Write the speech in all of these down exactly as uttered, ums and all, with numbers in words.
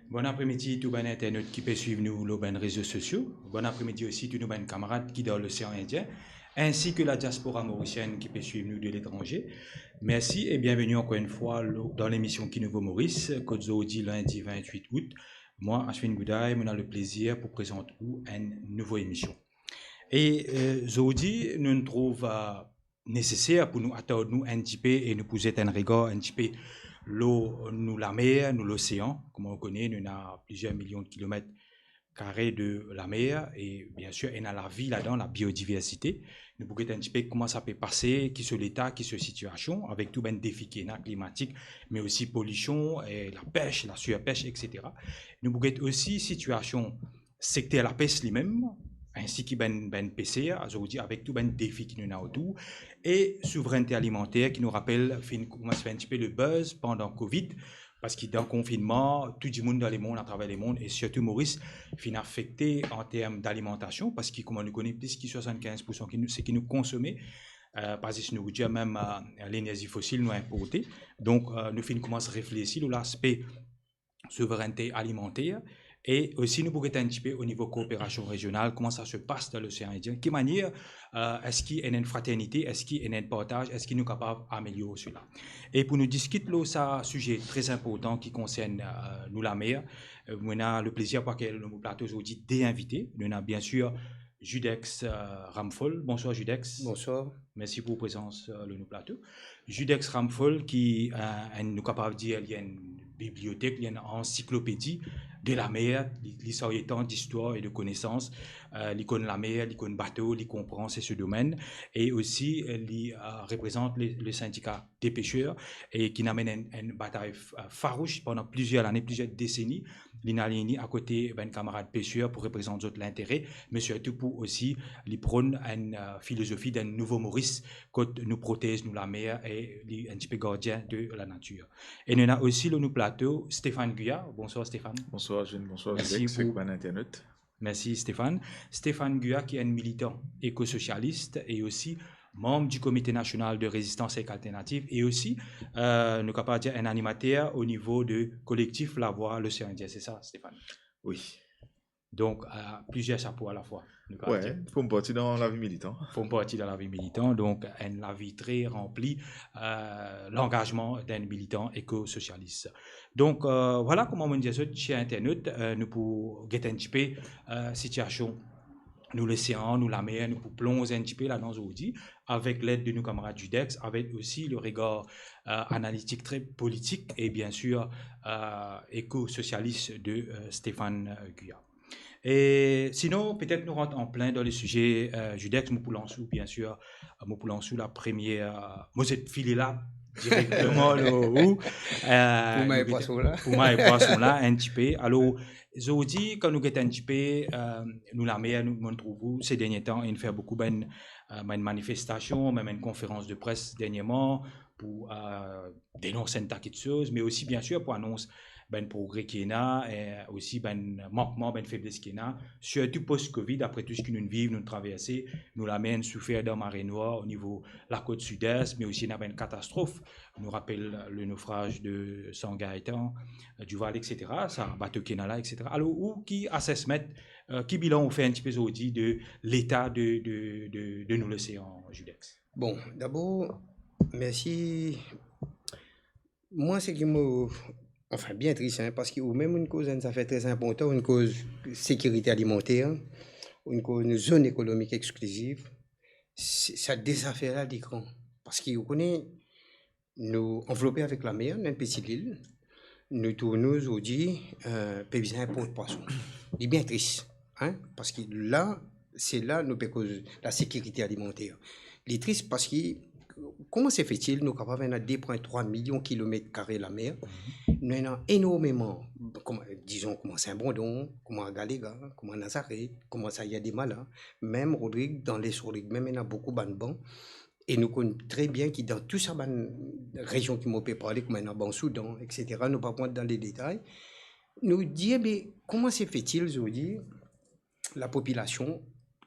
Bon apremidi tou bann internot ki pe swiv nou lor bann rezo sosio. Bon apremidi osi tou nou bann kamarad ki dan Losean Indien, ainsi ke la diaspora morisienn ki pe swiv nou de letranze. Mersi e bienveni ankor enn fwa lo-, dan lemision Ki Nouvo Moris, kot zordi lindi vintwit out, mwa, Ashwin Gouday, mo ena leplezir pou prezant ou enn nouvo emision. E, eh, zordi, nou trouv, eh, neseser pou nou atard nou enn tipe e nou pou zet enn regar enn tipe lor nou lamer, nou losean. Kouma ou kone, nou ena plizier milion kilomet kare de lamer e, biensir, ena lavi ladan, labiodiversite. Nou pou get enn tipe kouma sa pe pase, ki so leta, ki so sitiasion, avek tou bann defi ki ena, klimatik, me osi polision, e lapes, lasurpes, etsetera. Nou pou get osi sitiasion sekter lapes limem, ainsi ki bann, bann peser, zordi avek tou bann defi ki nou ena otour, e souverennte alimanter ki nou rapel finn koumans fer enn tipe le buzz pandan Covid, parski dan konfinnman, tou dimoun dan lemond, atraver lemond, e sirtou Moris, finn afekte an term dalimantasion, parski kouma nou kone, plis ki swasannkinz poursan ki nou, seki nou konsome, eh, pa zis nouritir, mem, eh, lenerzi fosil nou inporte. Donk, eh, nou finn koumans reflesi lor laspe souverennte alimanter, e osi nou pou get enn tipe o nivo kooperasion rezional, kouma sa se pas dan Losean Indien, ki manier, eh, eski ena enn fraternite, eski ena enn partaz, eski nou kapav amelior sela. E pou nou diskit lor sa size tre inportan ki konsern, eh, nou lamer, eh, mo ena leplezir pou akeyir lor nou plato zordi de invite. Nou ena biensir Judex, eh, Ramphol. Bonswar, Judex. Bonswar. Mersi pou prezans, eh, lor nou plato. Judex Ramphol ki, eh, enn, nou kapav dir, li enn bibliotek, li enn ansiklopedi de lamer, li, li sa otan distwar e de konesans, eh, li konn lamer, li konn bato, li konpran se so domenn, e osi, eh, li, eh, reprezant le, le sindika de peser, e ki inn amenn enn, enn batay f-, eh, farous pandan plizier lane, plizier deseni, li inn align li akote bann kamarad peser pou reprezant zot lintere, me sirtou pou osi li pronn enn, eh, filozofi d'enn nouvo Moris, kot nou protez nou lamer e li enn tipe gardien de lanatir. E nou ena osi lor nou plato Stéphane Guya. Bonswar, Stéphane. Bonswar, Jean. Bonswar, Judex, ek bann internot. Mersi, Stéphane. Stéphane Guya, ki enn militan ekososialis e osi manm di Komite Nasional de Rezistans ek Alternativ e osi, eh, nou kapav dir, enn animater o nivo de kolektif Lavwa Losean Indien, se sa, Stéphane? Wi. Donk, eh, plizier sapo alafwa, nou kapav dir. Wi, form parti dan lavi militan. Form parti dan lavi militan, donk enn lavi tre ranpli, eh, langazman d'enn militan ekososialis. Donk, eh, vwala kouma mo dir zot, ser internot, eh, nou pou get enn tipe, eh, sitiasion nou losean, nou lamer, nou pou plonz enn tipe ladan zordi, avek led de nou kamarad Judex, avek osi le regar, eh, analitik tre politik e biensir, eh, ekososialis de, eh, Stéphane, eh, Guya. E sinon, petet nou rant an plin dan le size, eh, Judex, mo pou lans ou, biensir, mo pou lans ou lapremier, eh, mo zet file la direkteman lor ou. Eh, pou may nou pwason la. Pou may pwason la, enn tipe. Alor, zordi, kan nou get enn tipe, eh, nou lamer, nou, mo trouv ou, se dernie tan, inn fer boukou bann, eh, bann manifestasion, mem enn konferans de pres dernierman, pou, eh, denons enn ta kiksoz, me osi, biensir, pou anons bann progre ki ena, e osi bann mankman, bann febles ki ena, sirtou post-Covid, apre tou seki nou viv, nou traverse, nou lamer inn soufer dan mare nwar o nivo lakot Sides, me osi ena bann katastrof. Nou rapel le naufrage de Saint-Gaëtan, eh, du Val, etsetera, sa bato ki ena la, etsetera. Alor, ou ki assessment, eh, ki bilan ou fer enn tipe zordi de leta de, de, de, de nou losean, Judex? Bon, dabor, mersi. Mwa, seki mo, anfin, bien tris, hein, parski ou mem ou'nn koz enn zafer tre inportan, ou'nn koz sekirite alimanter, ou'nn koz nou zone ekonomik exkliziv. Se, sa de zafer la, li gran. Parski ou kone, nou anvlope avek lamer, nou enn peti lil, nou trouv nou zordi, eh, pe bizin inport pwason. Li bien tris, hein, parski la, se la nou pe koz lasekirite alimanter. Li tris parski, kouma se fetil nou kapav ena de pwin trwa milion kilomet kare lamer, nou ena enormeman, kouma, dizon, kouma Sin Brondon, kouma Galega, kouma Nazaret, kouma Sayidimala, mem Rodrig, dan Les Rodrig mem ena boukou bann ban, e nou konn tre bien ki dan tou sa bann rezion ki mo pe parle, kouma ena Ban Soudan, etsetera, nou pa pou rant dan le detay, nou dir, be, kouma se fetil zordi lapopilasion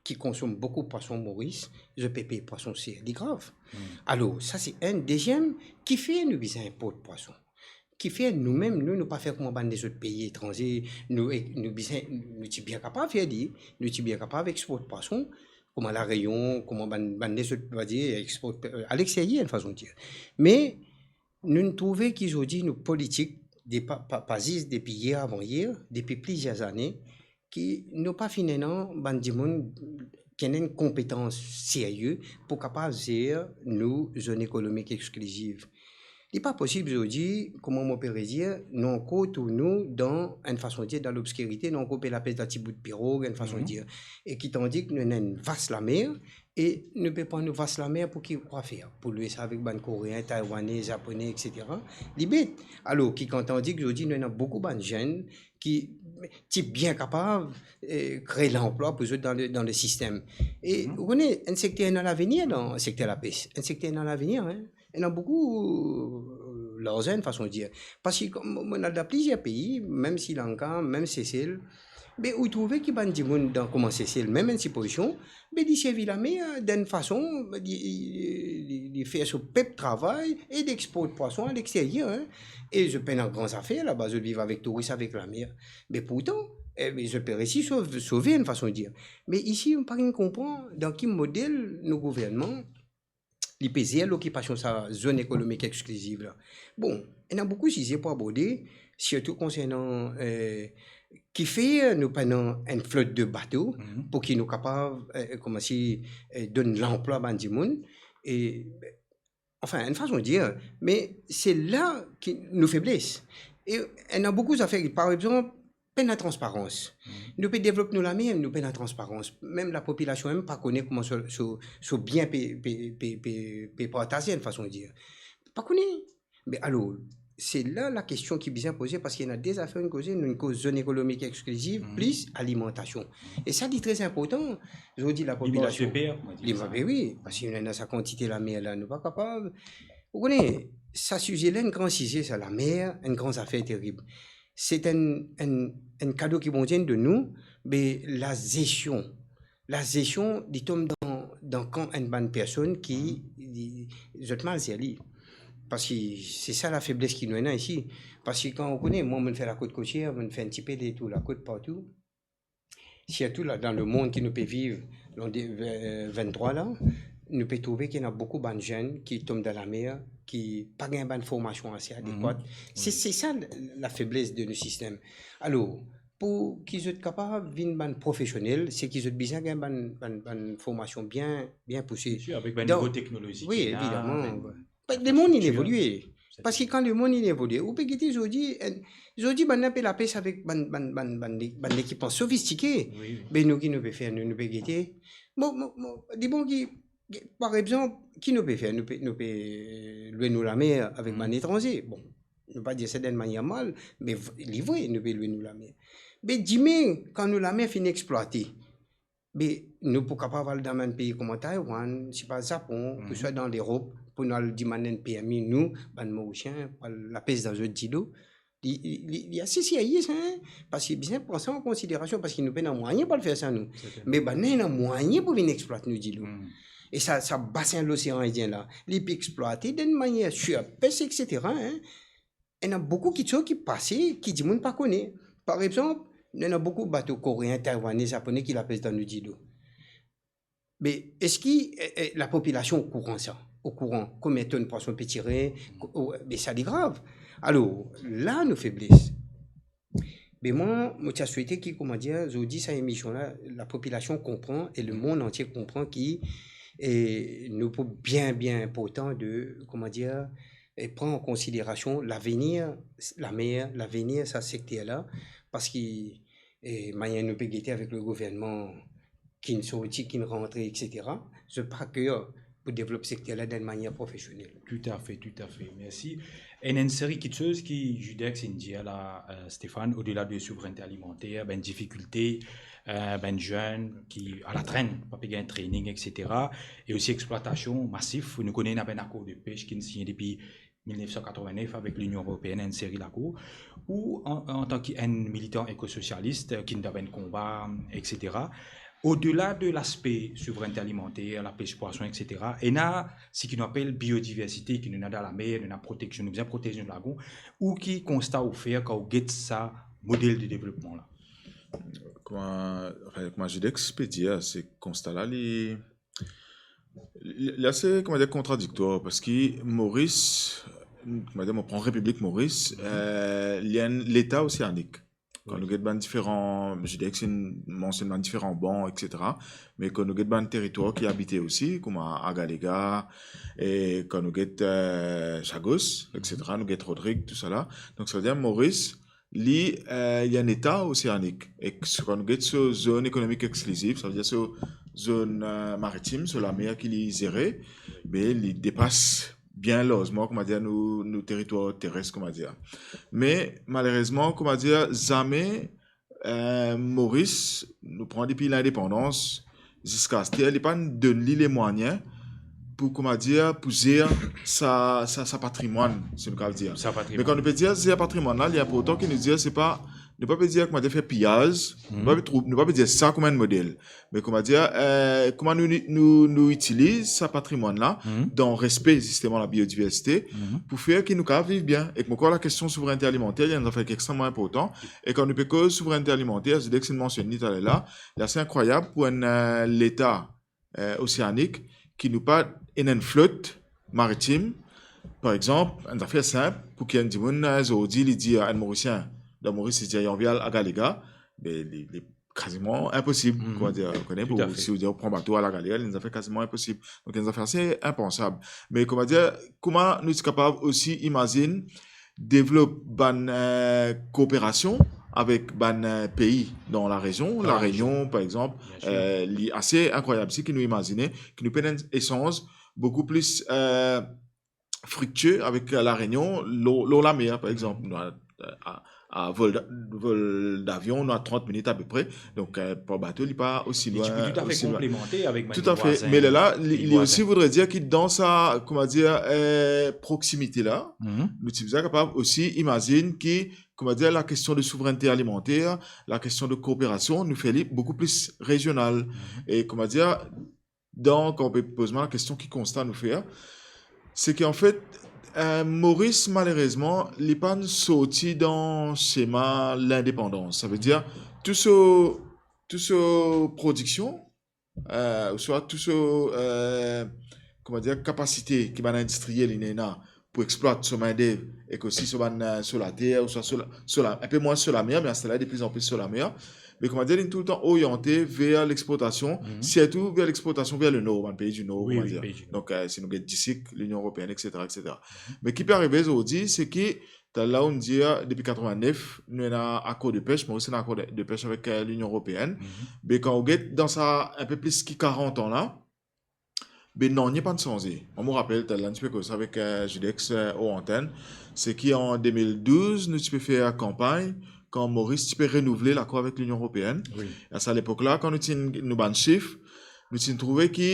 ki konsom boukou pwason Moris, zot pe pey pwason ser, li grav. Hmm. Alor, sa se enn. Deziem, kifer nou bizin inport pwason? Kifer noumem, nou, nou pa fer kouma bann lezot pei etranze, nou, nou bizin, nou ti bien kapav fer li, nou ti bien kapav export pwason, kouma La Réunion, kouma bann, bann lezot, on va dir, export, euh, a lexteryer, enn fason de dir. Me nou trouve ki zordi nou politik, de pa, pa, pa zis depi yer avan yer, depi plizier zane, ki nou pa finn ena bann dimoun ki ena enn konpetans serye pou kapav zer nou zone ekonomik exkliziv. Li pa posib zordi, kouma mo pe redir, nou ankor trouv nou dan enn fason dir dan lobskirite, nou ankor pe lapes dan ti bout pirog, enn fason dir. E ki tandis ki nou ena enn vas lamer, e nou pe pran nou vas lamer pou ki, kwa fer? Pou lwe sa avek bann Koreen, Taiwanais, Zaponais, et cetera. Li bet. Alor ki kan tandis ki zordi nou ena boukou bann zenn ki ti bien kapav, eh, kre lanplwa pou zot dan le, dan le sistem. E ou kone, enn sekter ena lavenir dan sekter lapes. Enn sekter ena lavenir, hein. Ena boukou, euh, larzan, enn fason dir. Parski kouma mo, mo al dan plizier pei, mem Sri Lanka, mem Sesel, be ou trouve ki bann dimoun dan kouma Sesel, mem enn ti pozision, be li servi lamer dan enn fason, li, li, li, li fer so pep travay e li export pwason a lexteryer, hein. E zot pena gran zafer laba, zot viv avek touris, avek lamer. Me pourtan, eh, be zot pe resi sov, sove, enn fason dir. Me isi, mo pa konpran dan ki model nou gouvernman li pe zer lokipasion sa zone ekonomik exkliziv la. Bon, ena boukou size pou aborde, sirtou konsernan, eh, kifer nou pena enn flot de bato pou ki nou kapav, eh, kouma dir, eh, donn lanplwa bann dimoun. E, anfin, enn fason dir, me se la ki nou febles. E ena boukou zafer, par exanp, pena transparans. Nou pe devlop nou lamer, nou pena transparans. Mem lapopilasion mem pa kone kouma so, so, so bien pe, pe, pe, pe, pe partaze, enn fason dir. Pa kone. Me alor, se la lakestion ki bizin poze, parski ena de zafer nou koze, nou koz zone ekonomik exkliziv plis alimantasion. E sa, li tre inportan. Zordi lapopilasion, limans de per, kouma dir sa. Limans de per, wi, parski nou ena sa kantite lamer la, nou pa kapav. Ou kone, sa size la, enn gran size, sa lamer, enn gran zafer terib. Se enn, enn, enn kado ki Bondie inn donn nou, be lazestion, lazestion, li tom dan, dan kan enn bann personn ki, li, zot mal zer li. Parski se sa lafebles ki nou ena isi. Parski kan ou kone, mwa, mo'nn fer lakot kotier, mo'nn fer enn tipe letour lakot partou. Sirtou la, dan lemond ki nou pe viv, lane de, eh, venntrwa la, nou pe trouve ki ena boukou bann zenn ki tom dan lamer, ki pa gagn bann formasion ase adekwat. Se, se sa la, lafebles de nou sistem. Alor, pou ki zot kapav vinn bann profesionel, se ki zot bizin gagn bann, bann, bann formasion bien, bien pouse. Bien sir, avek bann nivo teknolozik, wi, evidaman, avek bann infrastriktir. Lemond inn evolie. Parski kan lemond inn evolie, ou pe gete zordi, eh, zordi bann la pe lapes avek bann, bann, bann, bann le-, bann lekipman sofistike. Wi, wi. Be nou ki nou pe fer, nou, nou pe gete. Mo, mo, mo, dimoun ki, par exanp, ki nou pe fer? Nou pe, nou pe lwe nou lamer avek bann etranze. Bon, nou pa dir sa dan enn manier mal, me v-, li vre, nou pe lwe nou lamer. Me dime, kan nou lamer finn explwate, be nou pou kapav al dan bann pei kouma Taiwan, sipa Zapon, ouswa dan Lerop, pou nou al dimann enn permi, nou, bann Morisien, pou al lapes dan zot dilo. Li, li, li, li ase serye sa, hein, parski bizin pran sa an konsiderasion, parski nou pena mwayin pou al fer sa, nou. Serten. Me bann la ena mwayin pou vinn explwat nou dilo. E sa, sa basin Losean Indien la, li pe explwate dan enn manier sirpes, et cetera, hein. Ena boukou kiksoz ki pase, ki dimoun pa kone. Par exanp, ena boukou bato Koreen, Taiwanais, Zaponais ki lapes dan nou dilo. Me eski, eh, eh, lapopilasion okouran sa? Okouran konbien tonn pwason pe tire? Ko-, o, me sa li grav. Alor, la nou febles. Me mwa, mo ti a swete ki, kouma dir, zordi sa emision la, lapopilasion konpran e lemond antie konpran ki, eh, nou pou bien, bien inportan de, kouma dir, eh, pran an konsiderasion lavenir lamer, lavenir sa sekter la, parski, eh, manier nou pe gete avek le gouvernman ki'nn sorti, ki'nn rantre, et cetera, zot pa ker pou devlop sekter la dan enn manier profesionel. Toutafe, toutafe. Mersi. Ena enn seri kiksoz ki Judex inn dir la, eh, Stéphane, odela de souverennte alimanter, bann difikilte, eh, bann zenn ki a la trenn, pa pe gagn training, et cetera. E osi explwatasion masif. Nou kone ena bann akor de pes ki'nn sinye depi mil nef san katrovin-nef avek Linion Eropeenn, enn seri lakor. Ou an, antan ki enn militan ekososialis, eh, ki'nn dan bann konba, et cetera, Odela de laspe souverennte alimanter, lapes pwason, etsetera, ena seki nou apel biodiversite, ki nou ena dan lamer, nou ena proteksion, nou bizin protez nou lagon. Ou ki konsta ou fer kan ou get sa model de devlopman la? Kouma, anfin, kouma Judex pe dir, se konsta la, li, li, li ase, kouma dir, kontradiktwar, parski Moris, kouma dir, mo pran Repiblik Moris, eh, li enn leta oseanik. Kan nou get bann diferan, Judex inn mansionn bann diferan ban, etsetera. Me kan nou get bann teritwar ki abite osi, kouma Agalega, e kan nou get, eh, Chagos, etsetera, nou get Rodrig, tousala. Donk, savedir Moris, li, eh, li enn leta oseanik. E kan nou get so zonn ekonomik exkliziv, savedir so zonn, eh, maritim, so lamer ki li zere, be li depas bien larzman, kouma dir, nou, nou teritwar teres, kouma dir. Me malerezman, kouma dir, zame, eh, Moris, nou pran depi lindepandans ziska aster, li pa'nn donn li lemwayin pou, kouma dir, pou zer sa, sa, sa patrimwann, si nou kapav dir. Sa patrimwann. Me kan nou pe dir zer patrimwann la, li inportan ki nou dir, se pa, nou pa pe dir, kouma dir, fer piyaz, nou pa pe trou-, nou pa pe dir sa kouma enn model. Me kouma dir, eh, kouma nou, nou, nou itiliz sa patrimwann la dan respe, zisteman, labiodiversite, pou fer ki nou kapav viv bien. Ek mo krwar lakestion souverennte alimanter, li enn zafer ki extreman inportan. E kan nou pe koz souverennte alimanter, Judex inn mansionn li taler la, li ase inkrwayab pou enn, eh, leta, eh, oseanik, ki nou pa ena enn flot maritim. Par exanp, enn zafer sinp, pou ki enn dimoun, eh, zordi, li dir a enn Morisien, dan Moris, li dir, "Anvi al Agalega", be, li, li kaziman inposib, kouma dir, ou kone, pou, si ou dir ou pran bato al Agalega, li enn zafer kaziman inposib. Donk, enn zafer ase inpansab. Me, kouma dir, kouma nou ti kapav osi imazinn devlop bann, eh, kooperasion avek bann, eh, pei dan larezion. Dan larezion. La Réunion, par exanp, eh, li ase inkrwayab si ki nou imazine ki nou pena enn esanz boukou plis, eh, friktie avek La Réunion lor, lor lamer, par exanp. Nou a, a, a vol da-, vol davion, nou a trant minit apepre. Donk, eh, par bato, li pa osi lwin, osi lwin. Li ti pe toutafe konplemanter avek bann vwazin, pei vwazin. Toutafe. Me lerla, li, li osi voudre dir ki dan sa, kouma dir, eh, proksimite la, nou ti bizin kapav osi imazinn ki, kouma dir, lakestion de souverennte alimanter, lakestion de kooperasion, nou fer li boukou plis rezional. E, kouma dir, Donk, ou pe poz mwa lakestion ki konsta nou fer, se ki anfet, eh, Moris, malerezman, li pa'nn sorti dan sema lindepandans. Savedir, tou so, tou so prodiksion, eh, ouswa tou so, eh, kouma dir, kapasite ki bann indistriel inn ena pou explwat so mindev ek osi so bann, eh, so later, ouswa so la, so la, inpe mwin so lamer, me aster la de plizanpli so lamer. Me kouma dir, li toultan oriante ver lexportasion, sirtou ver lexportasion ver le nor, bann pei di nor, wi, kouma dir. Pei di nor. Donk, eh, si nou get disik, Linion Eropeenn, etsetera, etsetera. Me ki pe arive zordi, se ki, taler la ou'nn dir, depi katrevin-nef, nou ena akor de pes, Moris ena akor de, de pes avek, eh, Linion Eropeenn. Be kan ou get dan sa inpe plis ki karant an la, be nanye pa'nn sanze. Mwa, mo rapel, taler la nou ti pe koz avek, eh, Judex, eh, or antenn, se ki an de mil douz, nou ti pe fer kanpagn, kan Moris ti pe renouvle lakor avek Linion Eropeenn. Wi. A sa lepok la, kan nou ti, nou bann sif, nou ti trouve ki,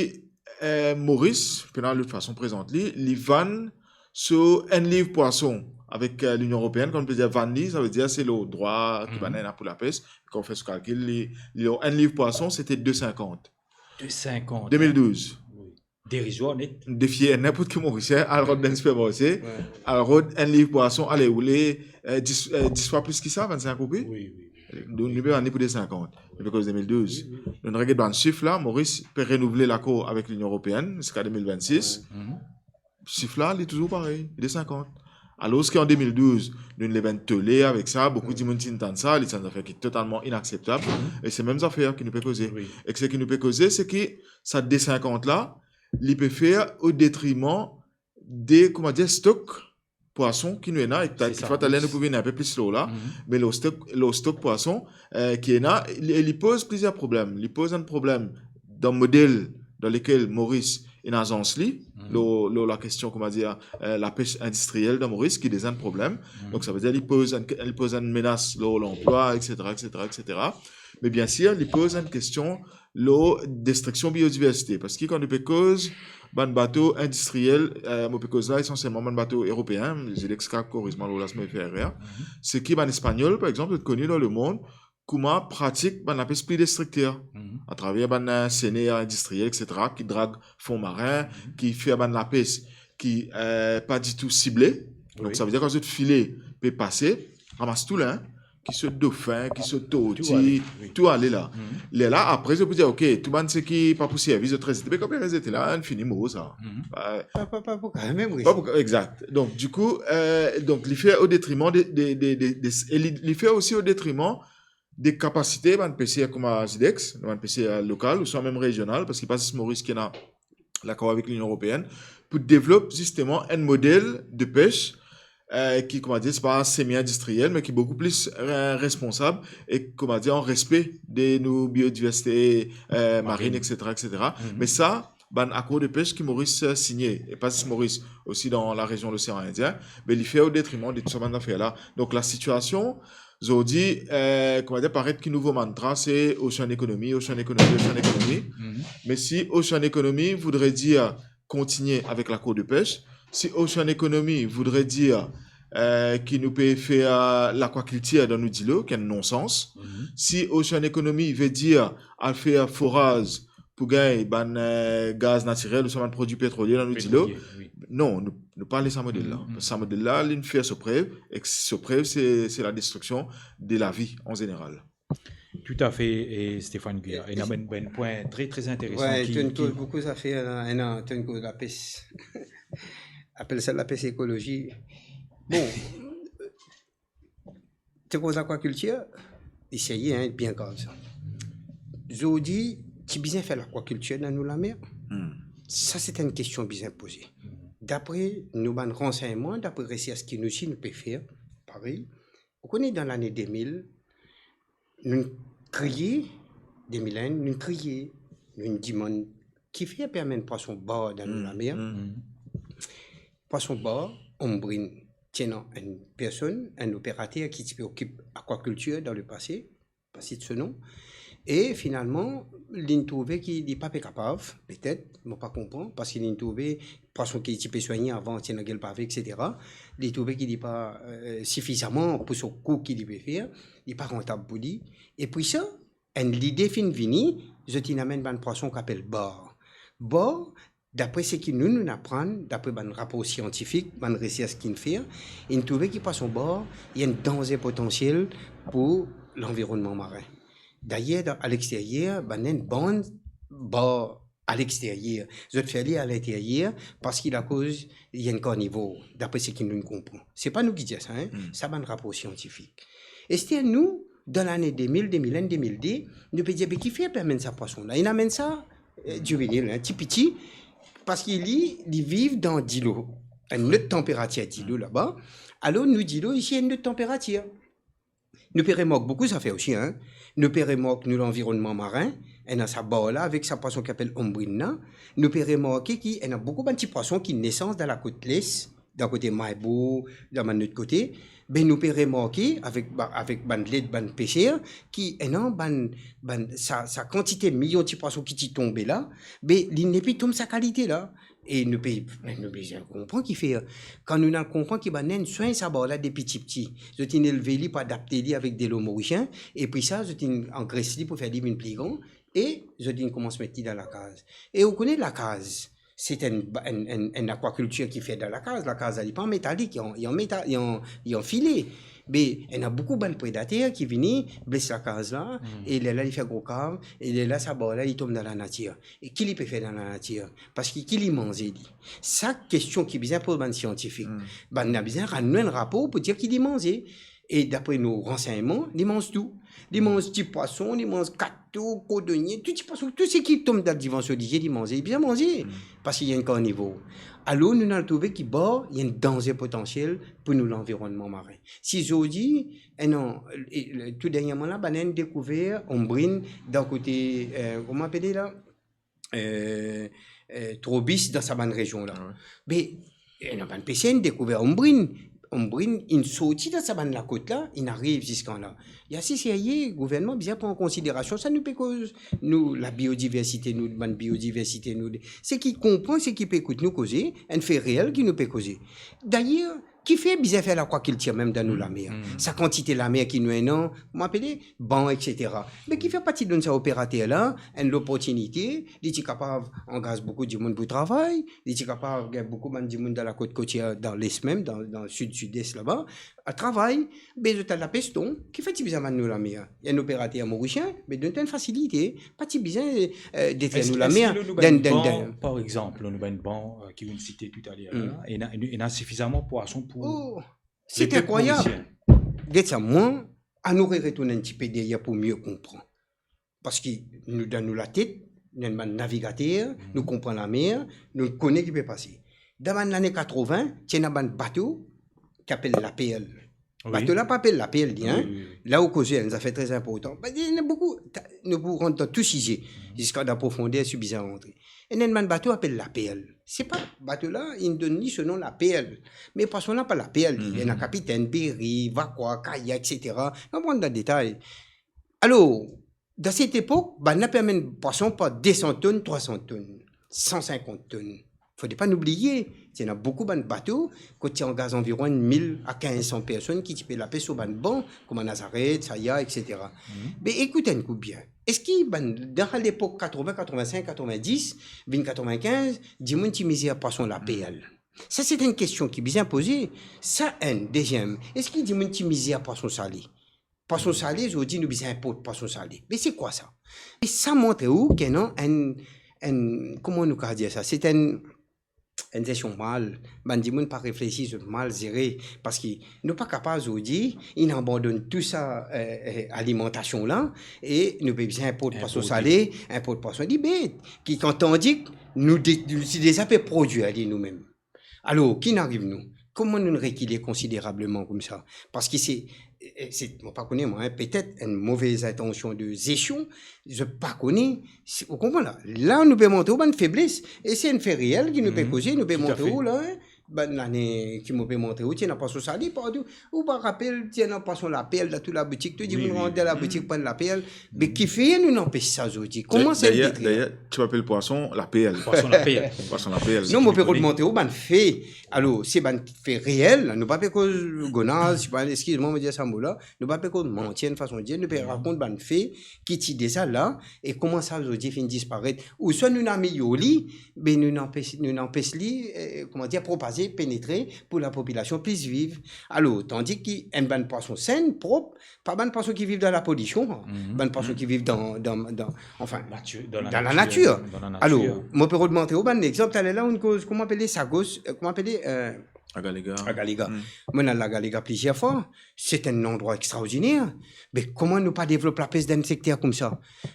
eh, Moris, pena lot fason prezant li, li vann so enn liv pwason avek, eh, Linion Eropeenn, kan nou pe dir vann li, savedir se lor drwa ki bann ena pou lapes. Kan ou fer so kalkil, li, li lor enn liv pwason, sete de sinkant. De sinkant. De mil douz. Wi. Derizwar net. Defie ninport ki Morisien, al rod dan enn sipermarse, al rod enn liv pwason, ale, ou le, eh, dis, eh, dis fwa plis ki sa, vinn-sink roupi? Wi, wi, wi. Donk, nou pe vann li pou de sinkant. Nou pe koz de mil douz. Wi, wi. Nou reget bann sif la, Moris pe renouvle lakor avek Linion Eropeenn ziska de mil vinn-sis. Wi. Sif la, li touzour parey, li de sinkant. Alor ki an de mil douz, nou lev enn tole avek sa, boukou dimoun ti tann sa, li ti enn zafer ki totalman inakseptab, e se mem zafer ki nou pe koze. Wi. E seki nou pe koze, se ki sa de sinkant la, li pe fer o detriman de, kouma dir, stok pwason ki nou ena, e ta-, se sa, kitfwa taler nou pou vinn inpe plis lor la, me lor stok, lor stok pwason, eh, ki ena, li, li poz plizier problem. Li poz enn problem dan model dan lekel Moris ena azans li, lor, lor lakestion, kouma dir, eh, lapes indistriel dan Moris, ki deza enn problem. Donk, savedir, li poz enn, li poz enn menas lor lanplwa, etsetera, etsetera, etsetera. Me biensir, li poz enn kestion lor destriksion biodiversite. Parski kan nou pe koz bann bato indistriel, eh, mo pe koz la esansielman bann bato eropeen, Judex ka koriz mwa lor la si mo fer erer, se ki bann Espanyol, par exanp, zot koni dan lemond kouma pratik bann lapes pli destrikter, atraver bann, eh, sener indistriel, et cetera, ki drag fon marin, ki fer bann lapes ki, eh, pa ditou sible. Donk, wi, sa ve dir kan zot file pe pase, ramas tou la, ki so dofin, ki so torti, tou ale, wi, tou ale la. Lerla, apre, zot pou dir, ok, tou bann seki pa pou servi, zot rezete, me kan rezete la, fini mor sa. Pa, pa, pa pou kanmem, wi. Pa pou, exact. Donk, dikou, eh, donk, li fer o detriman de, de, de, de, de, e li, li fer osi o detriman de kapasite bann peser kouma Zidex, bann peser lokal, ouswa mem rezional, parski pa zis Moris ki ena lakor avek Linion Eropeenn, pou devlop zisteman enn model de pes, eh, ki, kouma dir, se pa semi-indistriel, me ki boukou pli, eh, responsab e, kouma dir, an respe de nou biodiversite, eh, marinn, marin, et cetera, et cetera. Me sa, bann akor de pes ki Moris, eh, signe, e pa zis Moris, osi dan larezion Losean Indien, be li fer o detriman de tou sa bann zafer la. Donk, lasitiasion, zordi, eh, kouma dir, paret ki nouvo mantra, se ocean economy, ocean economy, ocean economy. Me si ocean economy voudre dir kontigne avek lakor de pes, si ocean economy voudre dir, eh, ki nou pe fer lakwakiltir dan nou dilo, ki enn nonsans, si ocean economy ve dir al fer foraz pou gagn bann, eh, gaz natirel ouswa bann prodwi petrolie dan nou dilo, non, nou, nou pa ale sa model la. Sa model la, li fer so prev, e so prev, se, se ladestriksion de lavi an zeneral. Toutafe, e Stéphane Guyard. E, ena bann, bann pwin tre, tre interesan ki, to inn koz boukou zafer la, ena, to inn koz lapes. Apel sa lapes ekolozi. Bon, to koz lakwakiltir, li serye, hein, bien grav sa. Zordi, ti bizin fer lakwakiltir dan nou lamer? Sa, se enn kestion bizin poze. Dapre nou bann ransegnman, dapre resers ki nou si nou pe fer, parey, ou kone dan lane de mil, nou kriye, de mil enn, nou kriye, nou dimann, kifer pe amenn pwason bar dan nou lamer? Pwason bar, Ombrine, ti ena enn personn, enn operater ki ti pe okip akwakiltir dan lepase, pa sit so nom. E finalman, li'nn trouve ki li pa pe kapav, petet, mo pa konpran, parski li'nn trouve pwason ki ti pe swagne avan, ti ena gel pave, et cetera. Li trouve ki li pa, eh, sifizaman pou so kou ki li pe fer, li pa rantab pou li. Apre sa, enn lide finn vini, zot inn amenn bann pwason ki apel bar. Bar, dapre seki nou, nou'nn aprann, dapre bann rapor siantifik, bann resers ki'nn fer, inn trouve ki pwason bar, li enn danze potansiel pou lanvironnman marin. Dayer, dan, aleksteryer, bann inn bann bar aleksteryer, zot fer li alinteryer, parski lakoz li enn karnivor, dapre seki nou konpran. Se pa nou ki dir sa, hein? Sa bann rapor siantifik. Ester nou, dan lane de mil, de mil enn, de mil de, nou pe dir, be kifer pe amenn sa pwason la? Inn amenn sa, eh, divinil, hein, ti piti, parski li, li viv dan dilo, enn lot tanperatir dilo laba. Alor, nou dilo isi enn lot tanperatir. Nou pe remark boukou zafer osi, hein. Nou pe remark nou lanvironnman marin, ena sa bar la avek sa pwason ki apel Ombrine la. Nou pe remarke ki ena boukou bann ti pwason ki nesans dan lakot les, dan kote Maybour, dan bann lot kote. Be nou pe remarke avek ba-, avek bann led bann peser ki ena bann, bann sa, sa kantite milyon ti pwason ki ti tonbe la, be li nepli tonbe sa kalite la. E nou pe, me nou bizin konpran kifer. Kan nou al konpran ki bann inn swegn sa bar la depi tipti. Zot inn elve li pou adapte li avek delo morisien, apre sa, zot inn angres li pou fer li vinn pli gran, e zot inn koumans met li dan lakaz. E ou kone lakaz, se enn, enn, enn, enn akwakiltir ki fer dan lakaz. Lakaz la, li pa an metalik, li an, li an meta-, li an, li an file. Be, ena boukou bann predater ki vini bles lakaz la, e lerla li fer gro kav, e lerla sa bar la, li tom dan lanatir. E ki li pe fer dan lanatir? Parski ki li manze li? Sa kestion ki bizin poz bann siantifik. Bann la bizin rann nou enn rapor pou dir ki li manze. E dapre nou ransegnman, li manz tou. Li manz ti pwason, li manz kato, kordonie, tou ti pwason, tou seki tom dan divan so lizie, li manze, li bizin manze. Parski li enn karnivor. Alor, nou al trouve ki bar, li enn danze potansiel pou nou lanvironnman marin. Si zordi, enn an, e, le, tou dernyerman la, bann inn dekouver Ombrine dan kote, eh, kouma apele la? Eh, eh, Trobis dan sa bann rezion la. Be, ena bann peser inn dekouver Ombrine. Ombrine inn sorti dan sa bann lakot la, inn ariv ziska la. Li ase serye, gouvernman bizin pran an konsiderasion sa nou pe koz, nou, labiodiversite nou, bann biodiversite nou. Seki konpran, seki pe ekout nou koze, enn fe reel ki nou pe koze. Dayer, Kifer bizin fer lakwakiltir mem dan nou lamer? Sa kantite lamer ki nou ena, mo apele ban, et cetera. Me kifer pa ti donn sa operater la enn loportinite, li ti kapav angaz boukou dimoun pou travay, li ti kapav gagn boukou bann dimoun dan lakot kotier, dan Les mem, dan, dan sid, sides laba, a travay, be zot al lapes ton, kifer ti bizin bann nou lamer? Enn operater morisien, be donn enn fasilite, pa ti bizin, eh, detrir nou lamer. Eski lor nou bann ban, par exanp, lor nou bann ban, eh, ki ou'nn site toutaler la, ena, ena sifizaman pwason pou lepe morisien? Oh, se inkrwayab. Get sa, mwa, anou retourn enn tipe deryer pou mie konpran. Parski nou dan nou latet, nou enn bann navigater, nou konpran lamer, nou kone ki pe pase. Dan bann lane katrovin, ti ena bann bato ki apel Laperl. Wi. Bato la pa apel Laperl, li, hein? Wi, wi, wi. La ou koze, enn zafer tre inportan. Be, ena boukou, ta-, nou pou rant dan tou size, ziska dan profonder si bizin rantre. Ena enn bann bato apel Laperl. Se pa bato la, inn donn li so nom Laperl. Me pwason la pa Laperl, li ena kapitenn, beri, vakwa, kayak, et cetera. Nou pa rant dan detay. Alor, dan set epok, bann la pe amenn pwason par de san tonn, trwa san tonn, san sinkant tonn. Fode pa nou bliye, ti ena boukou bann bato, kot ti angaz anviron enn mil a kinz san personn ki ti pe lapes lor bann ban, kouma Nazaret, Saya, et cetera. Be ekout enn kou bien. Eski bann, dan lepok katrovin, katrovin-sink, katrovin-dis, vinn katrovin-kinz, dimoun ti mizir pwason Laperl? Sa se enn kestion ki bizin poze. Sa enn. Deziem, eski dimoun ti mizir pwason sale? Pwason sale, zordi nou bizin inport pwason sale. Me se kwa sa? E sa montre ou ki ena enn, enn, kouma nou kav dir sa? Se enn, enn zestion mal. Bann dimoun pa reflesi, zot mal zere. Parski nou pa kapav zordi, inn abandonn tou sa, eh, eh, alimantasion la, e nou pe bizin inport pwason sale, inport pwason liber, ki kan tandi nou de-, nou ti deza pe prodwir li noumem. Alor, ki'nn ariv nou? Kouma nou'nn rekile konsiderableman koumsa? Parski se, eh, se, mo pa kone mwa, hein, petet enn move intansion de zestion, zot pa kone, si, ou konpran la? La, nou pe montre ou bann febles, e se enn fe reel ki nou pe koze, nou pe montre ou la, hein, bann lane ki mo pe montre ou, ti ena pwason sale partou. Ou pa rapel, ti ena pwason Laperl dan tou laboutik, tou dimoun rant dan laboutik pran Laperl. Me kifer nou'nn anpes sa zordi? Kouma sa inn detrir? Dayer, ti pe apel pwason Laperl. Pwason Laperl. Pwason Laperl. Non, mo pe rod montre ou bann fe. Alor, se bann fe reel, nou pa pe koz gonaz, pa, eskiz mwa, mo dir sa mo la, nou pa pe koz manti, enn fason dir, nou pe rakont bann fe ki ti deza la, e kouma sa zordi finn disparet. Ouswa nou'nn amelyor li, be nou'nn anpes, nou'nn anpes li, eh, kouma dir, propaze, penetre, pou lapopilasion plis viv. Alor, tandi ki enn bann pwason senn, prop, pa bann pwason ki viv dan lapolision, bann pwason ki viv dan, dan, dan, anfin, dan lanatir, dan lanatir. Alor, mo pe rod montre ou bann lexanp, taler la, ou'nn koz, kouma apele, sagos, eh, kouma apele, eh, agalega. Agalega. Mo'nn al agalega plizier fwa. Se enn landrwa extraordiner. Me kouma nou pa devlop lapes dan enn sekter koumsa?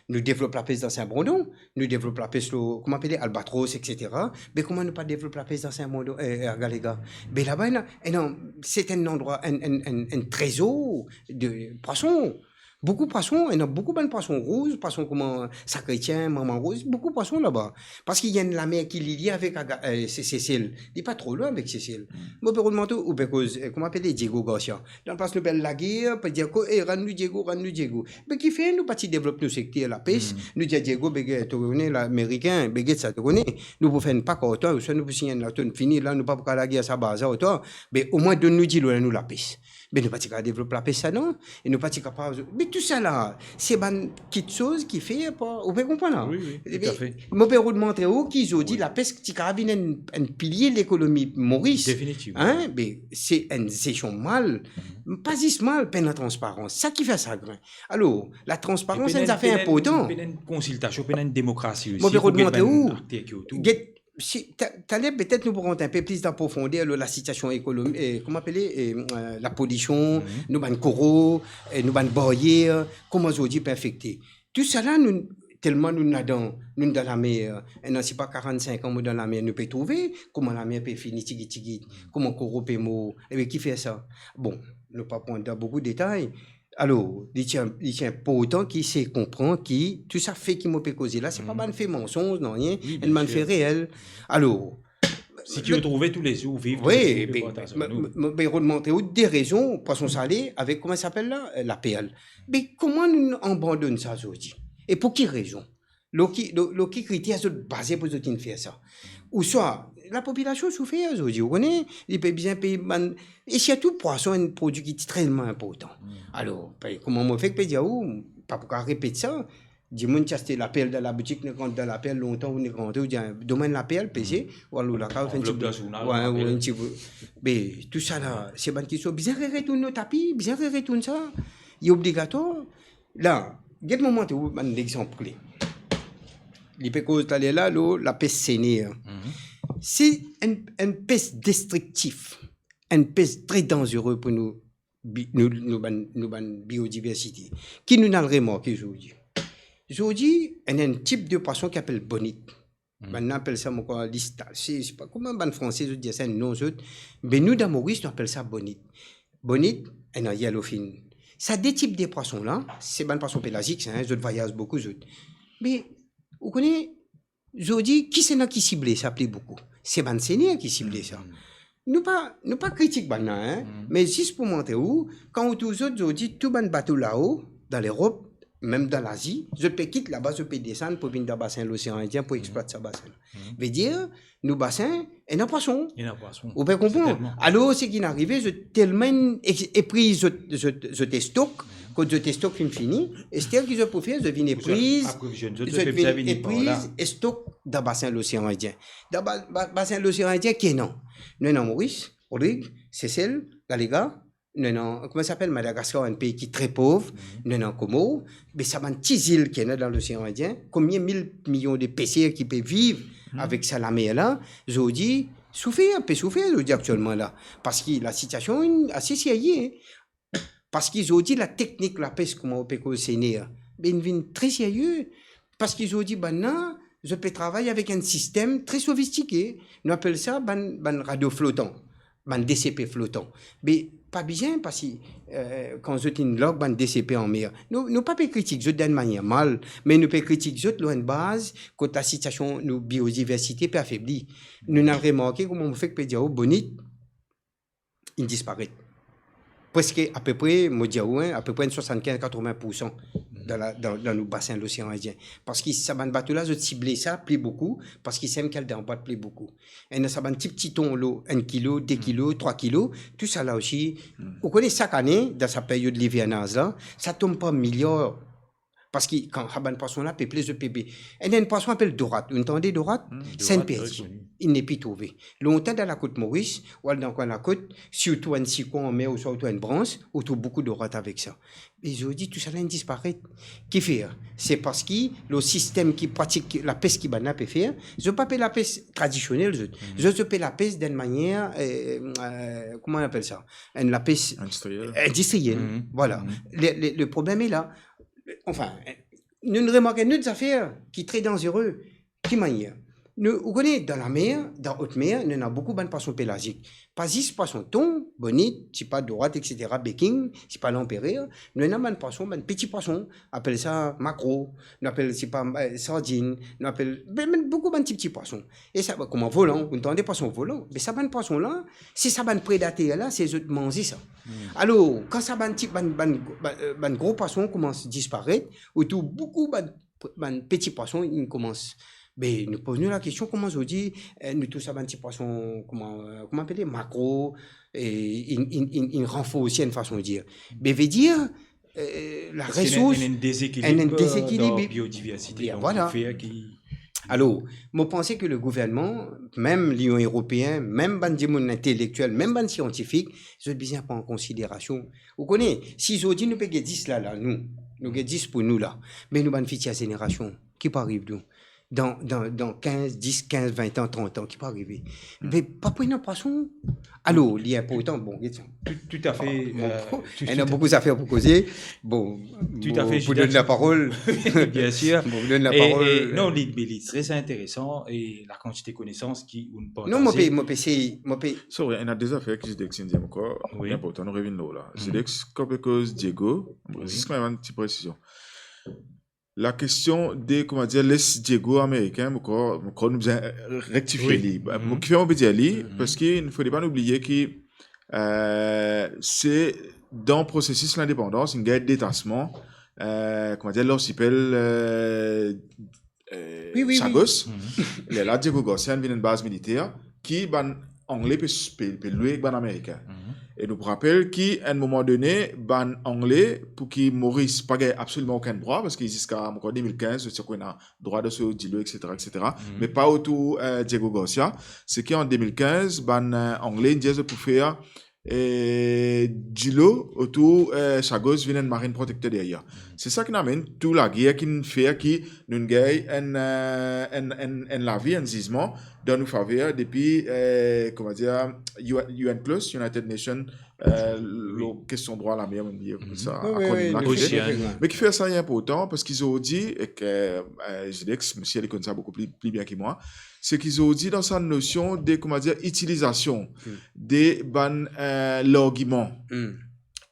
Nou devlop lapes dan Sin Brondon, nou devlop lapes lor, kouma apele, Albatros, et cetera. Me kouma nou pa devlop lapes dan Sin Brondon, eh, eh, agalega? Me laba, ena, ena, se enn landrwa, enn, enn, enn, enn trezor de pwason. Boukou pwason, ena boukou bann pwason rouz, pwason kouma sakretien, manman rouz, boukou pwason laba. Parski ena enn lamer ki lilie avek aga-, eh, Se-, Sesel. Li pa tro lwin avek Sesel. Mo pe rod montre ou, ou pe koz, eh, kouma apele, Diego Garcia. Dan plas nou pe al lager, pe dir, ko, eh, rann nou Diego, rann nou Diego. Me kifer nou pa ti devlop nou sekter lapes? Nou dir Diego, be get, to kone, Lamerikin, be get sa, to kone. Nou pou fer enn pak ar twa, ouswa nou pou sign enn lakord, fini la, nou pa pou kapav lager sa bazar ar twa. Be omwin donn nou dilo, nou lapes. Be nou pa ti kapav devlop lapes sa, non? E nou pa ti kapav, me tousala, se bann kiksoz ki fer par, ou pe konpran la? Wi, wi, toutafe. Mo pe rod montre ou ki zordi lapes ti kapav vinn enn, enn pilie lekonomi Moris. Definitivman. Hein? Be se enn zestion mal, pa zis mal, pena transparans. Sa ki fer sagrin. Alor, latransparans, enn zafer inportan. Pena enn konsiltasion, pena enn demokrasi osi. Mo pe rod montre ou, get, si, ta-, taler petet nou pou rant inpe plis dan profonder lor lasitiasion ekonomi-, eh, kouma apele, eh, eh, lapolision, nou bann koro, eh, nou bann baryer, kouma zordi pe afekte. Tousala, nou, telman nou ladan, nou dan lamer, ena sipa karannsink an mo dan lamer, nou pe trouve kouma lamer pe fini tigit tigit, kouma koro pe mor, ebe ki fer sa? Bon, nou pa pou rant dan boukou detay, Alor, li ti, li ti inportan ki se konpran ki tou sa fe ki mo pe koze la, se pa bann fe mansonz, nanye, enn bann fe reel. Alor, si ki ou trouve toulezour, ou viv toulezour, wi, be, mo, mo, mo pe rod montre ou de rezon, pwason sale avek, kouma sa apel la, eh, Laperl. Me kouma nou abandonn sa zordi? E pou ki rezon? Lor ki, lor, lor ki kriter zot baze pou zot inn fer sa? Ouswa, lapopilasion soufer zordi, ou kone, li pe bizin pey bann, e sirtou pwason, enn prodwi ki extreman inportan. Alor, pe, kouma mo fek pe dir ou, pa pou kapav repet sa, dimoun ti aste laperl dan laboutik, nek rant dan laperl, lontan ou nek rantre, ou dir, "Donn mwa enn laperl, peze, ou al lor lakaz, ou fer enn ti..." Anvlop dan zournal, wi, laperl. Ou enn ti..." Be, tousala, se bann kestion bizin retourn lor tapi, bizin retourn sa. Li obligatwar. La, get mo montre ou bann lexanp kle. Li pe koz taler la, lor lapes sener. Se enn, enn pes destriktif, enn pes tre danzere pou nou bi-, nou, nou bann, nou bann biodiversite. Ki nou al remarke zordi? Zordi, ena enn tip de pwason ki apel bonit. Bann apel sa, mo krwar, lista-, se, se pa kouma bann Franse zot dir sa, non, zot. Be nou, dan Moris, nou apel sa bonit. Bonit, ena yellowfin. Sa de tip de pwason la, se bann pwason pelazik, sa, zot vwayaz boukou, zot. Me, ou kone, zordi, kisannla ki sible sa pli boukou? Se bann sener ki sible sa. Nou pa, nou pa kritik bannla, me zis pou montre ou, kan ou trouv zot zordi, tou bann bato lao, dan Lerop, mem dan Lazi, zot pe kit laba, zot pe desann pou vinn dan basin Losean Indien pou explwat sa basin. Vedir, nou basin, ena pwason. Ena pwason. Ou pe konpran? Sertennman. Alor, seki inn arive, zot telman ex-, epriz zot, zot, zot estok, kot zot estok finn fini, ester ki zot pou fer, zot vinn epriz, zot vinn epriz estok dan basin Losean Indien. Dan ba-, ba-, basin Losean Indien, ki ena? Nou ena Moris, Rodrig, Sesel, Galega, nou ena, kouma sa apel, Madagaskar, enn pei ki tre pov, nou ena Komor, me sa bann ti zil ki ena dan Losean Indien, konbien mil milion de peser ki pe viv avek sa lamer la, zordi, soufer, pe soufer zordi aktielman la, parski lasitiasion inn ase serye, parski zordi lateknik lapes, kouma ou pe koz sener, be inn vinn tre serye, parski zordi bannla, zot pe travay avek enn sistem tre sofistike, nou apel sa bann, bann radio flotan, bann D C P flotan. Be pa bizin, parski, eh, kan zot inn larg bann D C P anmer, nou, nou pa pe kritik zot dan enn manier mal, me nou pe kritik zot lor enn baz kot lasitiasion nou biodiversite pe afebli. Nou inn al remarke, kouma mo fek pe dir ou, bonit, inn disparet. Preske apepre, mo dir ou, hein, apepre enn swasannkinz, katreven poursan dan la, dan, dan nou basin Losean Indien. Parski sa bann bato la, zot sible sa pli boukou, parski sa mem ki al dan bwat pli boukou. Ena sa bann ti, ti ton lo, enn kilo, de kilo, trwa kilo, tousala osi. Ou kone, sak ane, dan sa period livernaz la, sa tom par miliar. Parski kan sa bann pwason la pe plis, zot pe be-, ena enn pwason apel dorat. Ou'nn tande dorat? Sa inn perdi. Inn nepli trouve. Lontan dan lakot Moris, ou al dan kwin lakot, si ou trouv enn sikon anmer ouswa ou trouv enn brans, ou trouv boukou dorat avek sa. Me zordi, tousala inn disparet. Kifer? Se parski lor sistem ki pratik lapes ki bannla pe fer, zot pa pe lapes tradisionel, zot. Zot, zot pe lapes dan enn manier, eh, eh, kouma nou apel sa? Enn lapes industriel. Industriel. Vwala. Le, le, le problem est là. Anfin, nou, nou remarke enn lot zafer ki tre danzere. Ki manier? Nou, ou kone, dan lamer, dan otmer, nou ena boukou bann pwason pelazik. Pa zis pwason ton, bonit, sipa, dorat, et cetera, beking, sipa, lanperer, nou ena bann pwason, bann piti pwason, apel sa makro, nou apel, sipa, eh, sardinn, nou apel, be, be, boukou bann ti, ti pwason. E sa, kouma volan, ou tande pwason volan, be sa bann pwason la, se sa bann predater la, se zot manze sa. Alor, kan sa bann ti, bann, bann, bann, eh, bann gro pwason koumans disparet, ou trouv boukou bann, bann piti pwason, inn koumans, be, nou poz nou lakestion, kouma zordi, eh, nou trouv sa bann ti pwason, kouma, eh, kouma apele, makro, e inn, inn, inn, inn ranforse, enn fason de dir. Be, vedir, eh, la resous, ena enn dezekilib, ena enn dezekilib dan biodiversite, donk, vwala, ki fer ki... Alor, mo panse ke le gouvernman, mem Linion Eropeen, mem bann dimoun intelektiel, mem bann siantifik, zot bizin pran an konsiderasion. Ou kone, si zordi nou pe get zis la, la, nou, nou get zis pou nou la, me nou bann fitir zenerasion, ki pou ariv nou? Dan, dan, dan kinz, dis, kinz, vin an, trant an, ki pou arive? Be, pa pou ena pwason. Alor, li inportan, bon, get sa. Tou, toutafe, ena boukou zafer pou koze. Bon, toutafe, pou donn laparol. Biensir. Bon, pou donn laparol. E, e, non, li, me li tre interesan e lakantite konesans ki ou'nn partaze. Non, mo pe, mo pe sey, mo pe... Sorry, ena de zafer ki Zidex inn dir ankor, wi, inportan, nou revinn lor la. Zidex, kan pe koz Diego, zis kan mem enn ti presizion. Lakestion de, kouma dir, les Diego amerikin, mo krwar, mo krwar nou bizin, eh, rektifie li. Wi. Mo, kifer mo pe dir li, parski fode pa nou bliye ki, eh, se dan prosesis lindepandans, inn gagn detasman, eh, kouma dir, larsipel, eh, eh, wi, wi, wi, Chagos. Lerla Diego Garcia inn vinn enn baz militer. ki bann Angle pe, pe, pe lwe ek bann Amerikin. E nou pou rapel ki, a enn moman done, bann Angle, pou ki Moris pa gagn absoliman okenn drwa, parski ziska, mo krwar, de mil kinz, zot ti ankor ena drwa dan so dilo, et cetera, et cetera. Me pa otour, eh, Diego Garcia. Se ki an de mil kinz, bann, eh, Angle inn dir zot pou fer, eh, dilo otour, eh, Chagos vinn enn marine protected area. Se sa ki'nn amenn tou lager ki'nn fer ki nou'nn gagn enn, eh, enn, enn, enn lavi, enn zizman dan nou faver depi, eh, kouma dir, U N, UNCLOS, United Nations, eh, lor kestion drwa lamer, mo bliye kouma sa akronim la ki fer. Me ki fer sa li inportan, parski zordi, ek, eh, eh, Zidex, misie li konn sa boukou pli, pli bien ki mwa, se ki zordi dan sa nosion de, kouma dir, itilizasion de bann, eh, largiman,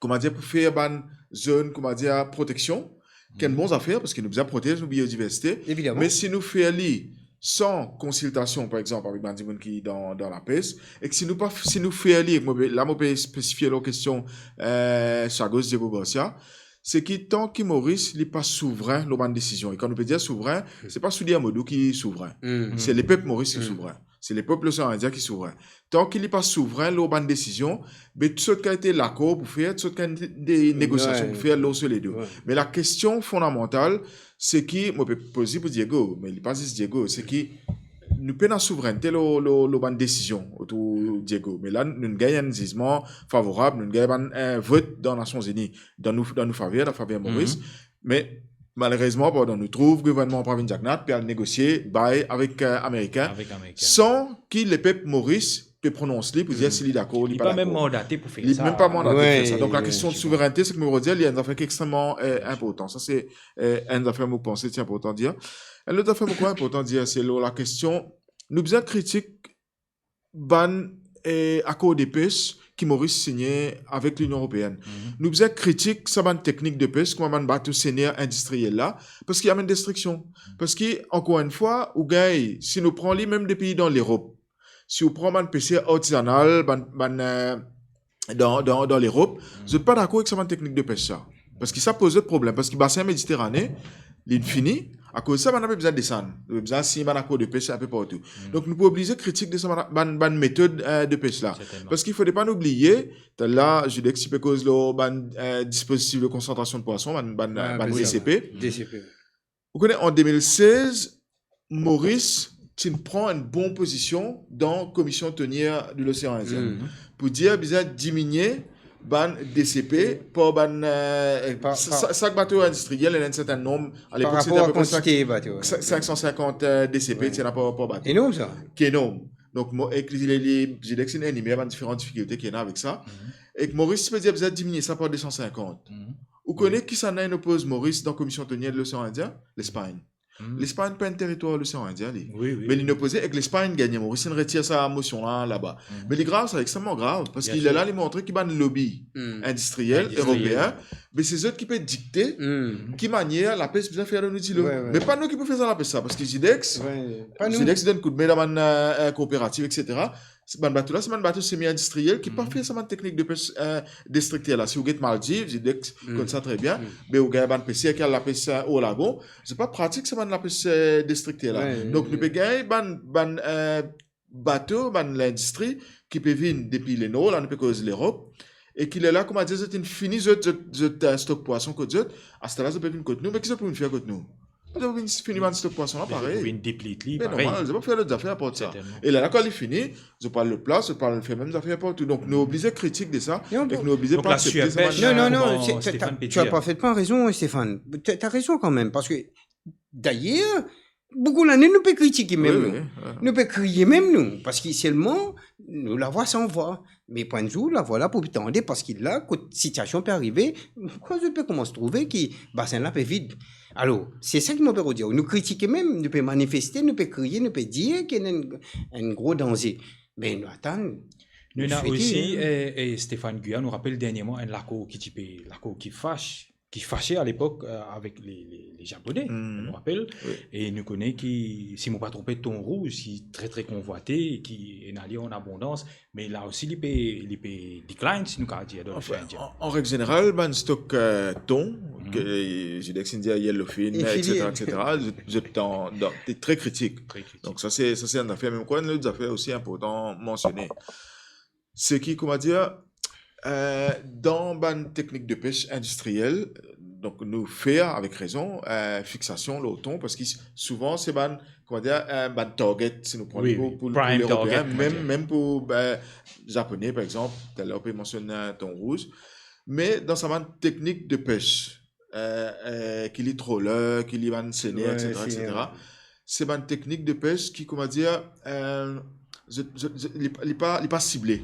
kouma dir, pou fer bann zone, kouma dir, proteksion, ki enn bon zafer, parski nou bizin protez nou biodiversite. Me si nou fer li san konsiltasion, par exanp, avek bann dimoun ki dan, dan lapes, ek si nou pa, si nou fer li, ek mo pe, la mo pe spesifie lor kestion, eh, Chagos Diego Garcia, se ki tan ki Moris li pa souvrin lor bann desizion. E kan nou pe dir souvrin, se pa Soudie Modou ki souvrin. Se lepep Moris ki souvrin. Se lepep Losean Indien ki souvrin. Tan ki li pa souvrin lor bann desizion, be tou sort kalite lakor pou fer, tou sort kalite de negosiasion pou fer lor so ledo. Me lakestion fondamantal, se ki, mo pe poz li pou Diego, me li pa zis Diego, se ki nou pena souvrennte lor, lor, lor bann desizion otour Diego. Me la, nou gagn enn zizman favorab, nou gagn bann, eh, vot dan Nasion Zini, dan nou, dan nou faver, dan faver Moris. Me malerezman, pandan nou trouv, gouvernman pa vinn diak nat, pe al negosie, bay avek, eh, Amerikin, san ki lepep Moris pe pronons li pou dir si li dakor, li pa dakor. Li mem pa mandate pou fer sa. Li mem pa mandate pou fer sa. Donk, lakestion de souvrennte, seki mo dir, li enn zafer ki extrememan, eh, inportan. Sa se, eh, enn zafer mo panse ti inportan dir. Enn lot zafer mo krwar inportan dir, se lor lakestion, nou bizin kritik bann, eh, akor de pes ki Moris signe avek Linion Eropeenn. Nou bizin kritik sa bann teknik de pes, kouma bann bato sener indistriel la, parski li amenn destriksion. Parski, ankor enn fwa, ou gagn, si nou pran li mem depi dan Lerop, si ou pran bann peser artizanal, bann, bann, eh, dan, dan, dan Lerop, zot pa dakor ek sa bann teknik de pes sa. Parski sa poz zot problem, parski basin Mediterane, li fini, akoz sa, bann la pe bizin desann, pe bizin sign bann akor de pes inpe partou. Donk, nou pou oblize kritik de sa bann, bann, bann metod, eh, de pes la. Parski fode pa nou bliye, talera, Zidex ti pe koz lor bann, eh, dispozitif de konsantrasion de pwason, bann, bann, bann D C P. D C P. Ou kone, an de mil sez, Moris ti pran enn bon pozision dan Komision Tonnière de l'Océan Indien pou dir bizin diminie bann D C P par bann, eh, sa-, sa-, sak bato indistriel, ena enn sertin nonb, alepok, ti ti apepre sink san sinkant, eh, D C P, ti ena par, par bato. Enorm sa. Ki enorm. Donk, mo, ek li, li, li, Zidex inn enimere bann diferan difikilte ki ena avek sa. Ek Moris ti pe dir bizin diminie sa par de san sinkant. Ou kone kisannla inn opoz Moris dan Komision Tonnière de l'Océan Indien? Lespagn. Lespagn pa enn teritwar Losean Indien, li. Me linn opoze ek Lespagn gagne. Moris inn retir sa mosion la, laba. Me li grav, sa extrememan grav, parski lerla li montre ki bann lobby indistriel eropeen, be se zot ki pe dikte ki manier lapes bizin fer dan nou dilo. Me pa nou ki pou fer sa lapes sa, parski Zidex, Zidex donn koudme dan bann, eh, kooperativ, et cetera. Bann bato la, se bann bato semi-indistriel ki pa fer sa bann teknik de pes, eh, destrikter la. Si ou get Maldiv, Zidex konn sa tre bien, be ou gagn bann peser ki al lapes, eh, o lagon, zot pa pratik sa bann lapes, eh, destrikter la. Donk, nou pe gagn bann, bann, eh, bato, bann lindistri ki pe vinn depi lenor, la nou pe koz Lerop, e ki lerla, kouma dir, zot inn fini zot, zot, zot, eh, stok pwason kot zot, aster la zot pe vinn kot nou, me ki zot pou vinn fer kot nou? Zot pou vinn fini bann stok pwason la, parey. Zot pou vinn deplit li, parey. Normal, zot pa fer lot zafer apar sa. E lerla, kan li fini, zot pou al lot plas, zot pou al fer mem zafer partou. Donk, nou oblize kritik de sa, ek nou oblize pa aksepte sa bann... Non, non, non, tu as parfaitement raison, Stéphane. Tu as raison quand même, parce que, d'ailleurs, boukou lane nou pe kritike mem nou. Nou pe kriye mem nou, parski selman nou lavwa sanvwa. Me pou enn zour, lavwa la pou tande, parski la, kot sitiasion pe arive, kan zot pe koumans trouve ki basin la pe vid. Alor, se sa ki mo pe dir, nou kritike mem, nou pe manifeste, nou pe kriye, nou pe dir ki ena enn, enn gro danze. Me nou atann. Nou ena osi, eh, eh, Stéphane Guya, nou rapel derniereman enn lakor ki ti pe, lakor ki fash, ki fase alepok, euh, avek le, le, le Japonais, nou rapel. E nou kone ki, si mo pa tronpe, ton rouz, ki tre, tre konvwate, ki ena li an abondans, me la osi li pe, li pe decline, si nou kapav dir, dan lefin Indien. An, an reg zeneral, bann stok, euh, ton, ke, euh, Zidex inn dir, yellowfin, et cetera, et cetera, zot, zot dan, dan, te tre kritik. Tre kritik. Donk sa se, sa se enn zafer, me mo krwar enn lot zafer osi inportan mansione. Se ki, kouma dir, euh, dan bann teknik de pes indistriel, donk nou fer avek rezon, euh, fixasion lor ton, parski s-, souvan se bann, kouma dir, euh, bann target, si nou pran pou, pou, pou Leropeen, mem, mem pou, ben, Zaponais, par exanp, taler ou pe mansionn, euh, ton rouz. Me dan sa bann teknik de pes, euh, euh, ki li trawler, ki li bann sener, et cetera, et cetera. Se bann teknik de pes ki, kouma dir, euh, zot, zot, zot, li, li pa, li pa sible.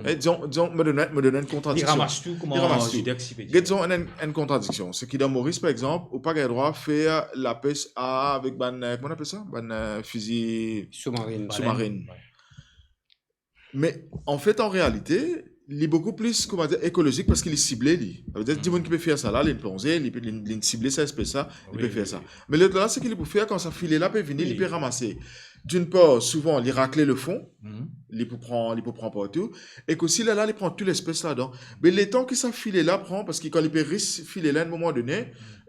Eh, dizon, dizon, mo donn, mo donn enn kontradiksion. Li ramas tou, kouma Zidex pe dir. Get, dizon, enn, enn, enn kontradiksion. Se ki dan Moris, par exanp, ou pa gagn drwa fer lapes a, avek bann, euh, kouma nou apel sa? Bann, euh, fizi soumarin. Soumarin. Me, anfet, an realite, li boukou plis, kouma dir, ekolozik, parski li sible li. Savedir, dimoun ki pe fer sa la, li plonze, li, li, li sible sa espes la, li pe fer sa. Me lot la, se ki li pou fer, kan sa file la pe vini, li pe ramase. Dinn par, souvan, li rakle lefon, li pou pran, li pou pran partou, ek osi, lerla, li pran tou lespes ladan. Me letan ki sa file la pran, parski kan li pe ris file la, enn moman done,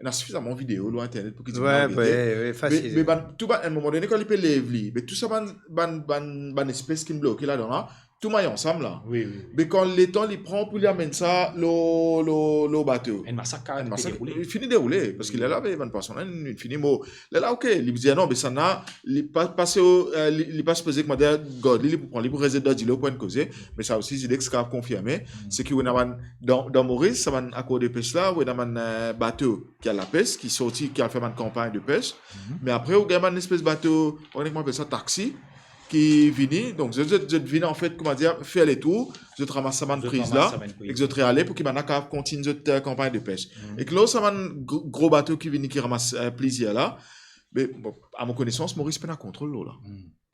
ena sifizaman video lor internet pou ki dimoun al gete. Me, me bann, tou bann, enn moman done, kan li pe lev li, me tou sa bann, bann, bann, bann espes ki bloke ladan la, tou may ansam la. Me kan letan li pran pou li amenn sa lor, lor, lor bato. Enn masak kareman pe deroule. Li fini deroule, parski lerla, be, bann pwason la, li fini mor. Lerla, ok, li dir non, be sannla, li pa, pa, euh, li, li pa sipoze, kouma dir, gard li, li pou pran, li pou res dan dilo pou enn koze, me sa osi, Zidex kapav konfirme, se ki ou ena bann, dan, dan Moris, sa bann akor de pes la, ou ena bann, euh, bato ki al lapes, ki sorti, ki al fer bann kanpagn de pes, me apre, ou gagn bann espes bato, kouma apel sa, taxi, ki vini, donk zot, zot, zot vinn anfet, kouma dir, fer letour, zot ramas sa bann priz la, ek zot reale pou ki bann la kapav kontign zot, euh, kanpagn de pes. Ek lor sa bann gro, gro bato ki vini, ki ramas, euh, plizier la, me, bon, a mo konesans, Moris pena kontrol lor la.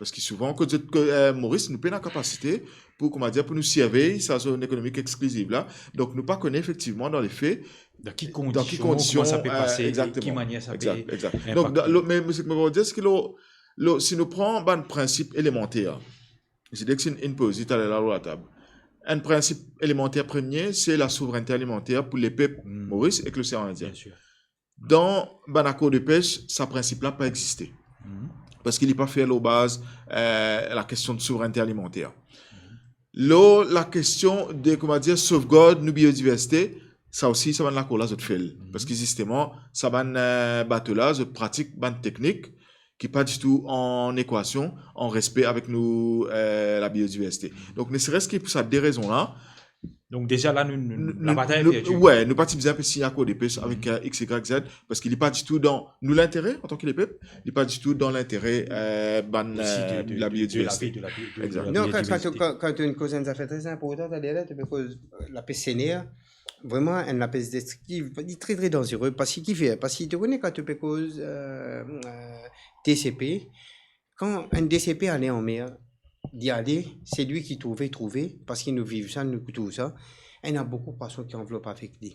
Parski souvan, kot zot, ke, euh, Moris, nou pena kapasite pou, kouma dir, pou nou sirvey sa zone ekonomik eksklizif la. Donk, nou pa kone efektivman dan lefe dan ki kondision, kouma sa pe pase, ki manier sa pe inpakte. Donk, dan, lo, me, me seki mo dir, se ki lo, lo, si nou pran bann prinsip elemanter, Zidex inn, inn poz li taler la lor latab. Enn prinsip elemanter premie, se lasouvernte alimanter pou lepep Moris ek Losean Indien. Dan bann akor de pes, sa prinsip la pa existe. Parski li pa fer lor baz, euh, lakestion de souvrennte alimanter. Lor lakestion de, kouma dir, sovgard nou biodiversite, sa osi, sa bann lakor la, zot fer li. Parski zisteman, sa bann, euh, bato la, zot pratik bann teknik ki pa ditou an ekwasion, an respe avek nou, euh, labiodiversite. Donk, ne seres ki pou sa de rezon la, Donk deza la, nou, nou, nou, labatay perdi. We, nou pa ti bizin pe sign akor de pes avek, euh, X, Y, Z, parski li pa ditou dan nou lintere antan ki lepep, li pa ditou dan lintere, euh, bann, euh, labiodiversite. Non, kan, kan, kan, kan to inn koz enn zafer tre inportan, taler la, to pe koz, euh, lapes sener, vreman enn lapes destriktiv, li tre, tre danzere, parski ki fer, parski to kone kan to pe koz, euh, euh, D C P, kan enn D C P ale anmer, li ale, se li ki trouve, trouve, parski nou viv sa, nou trouv sa, ena boukou pwason ki anvlop avek li.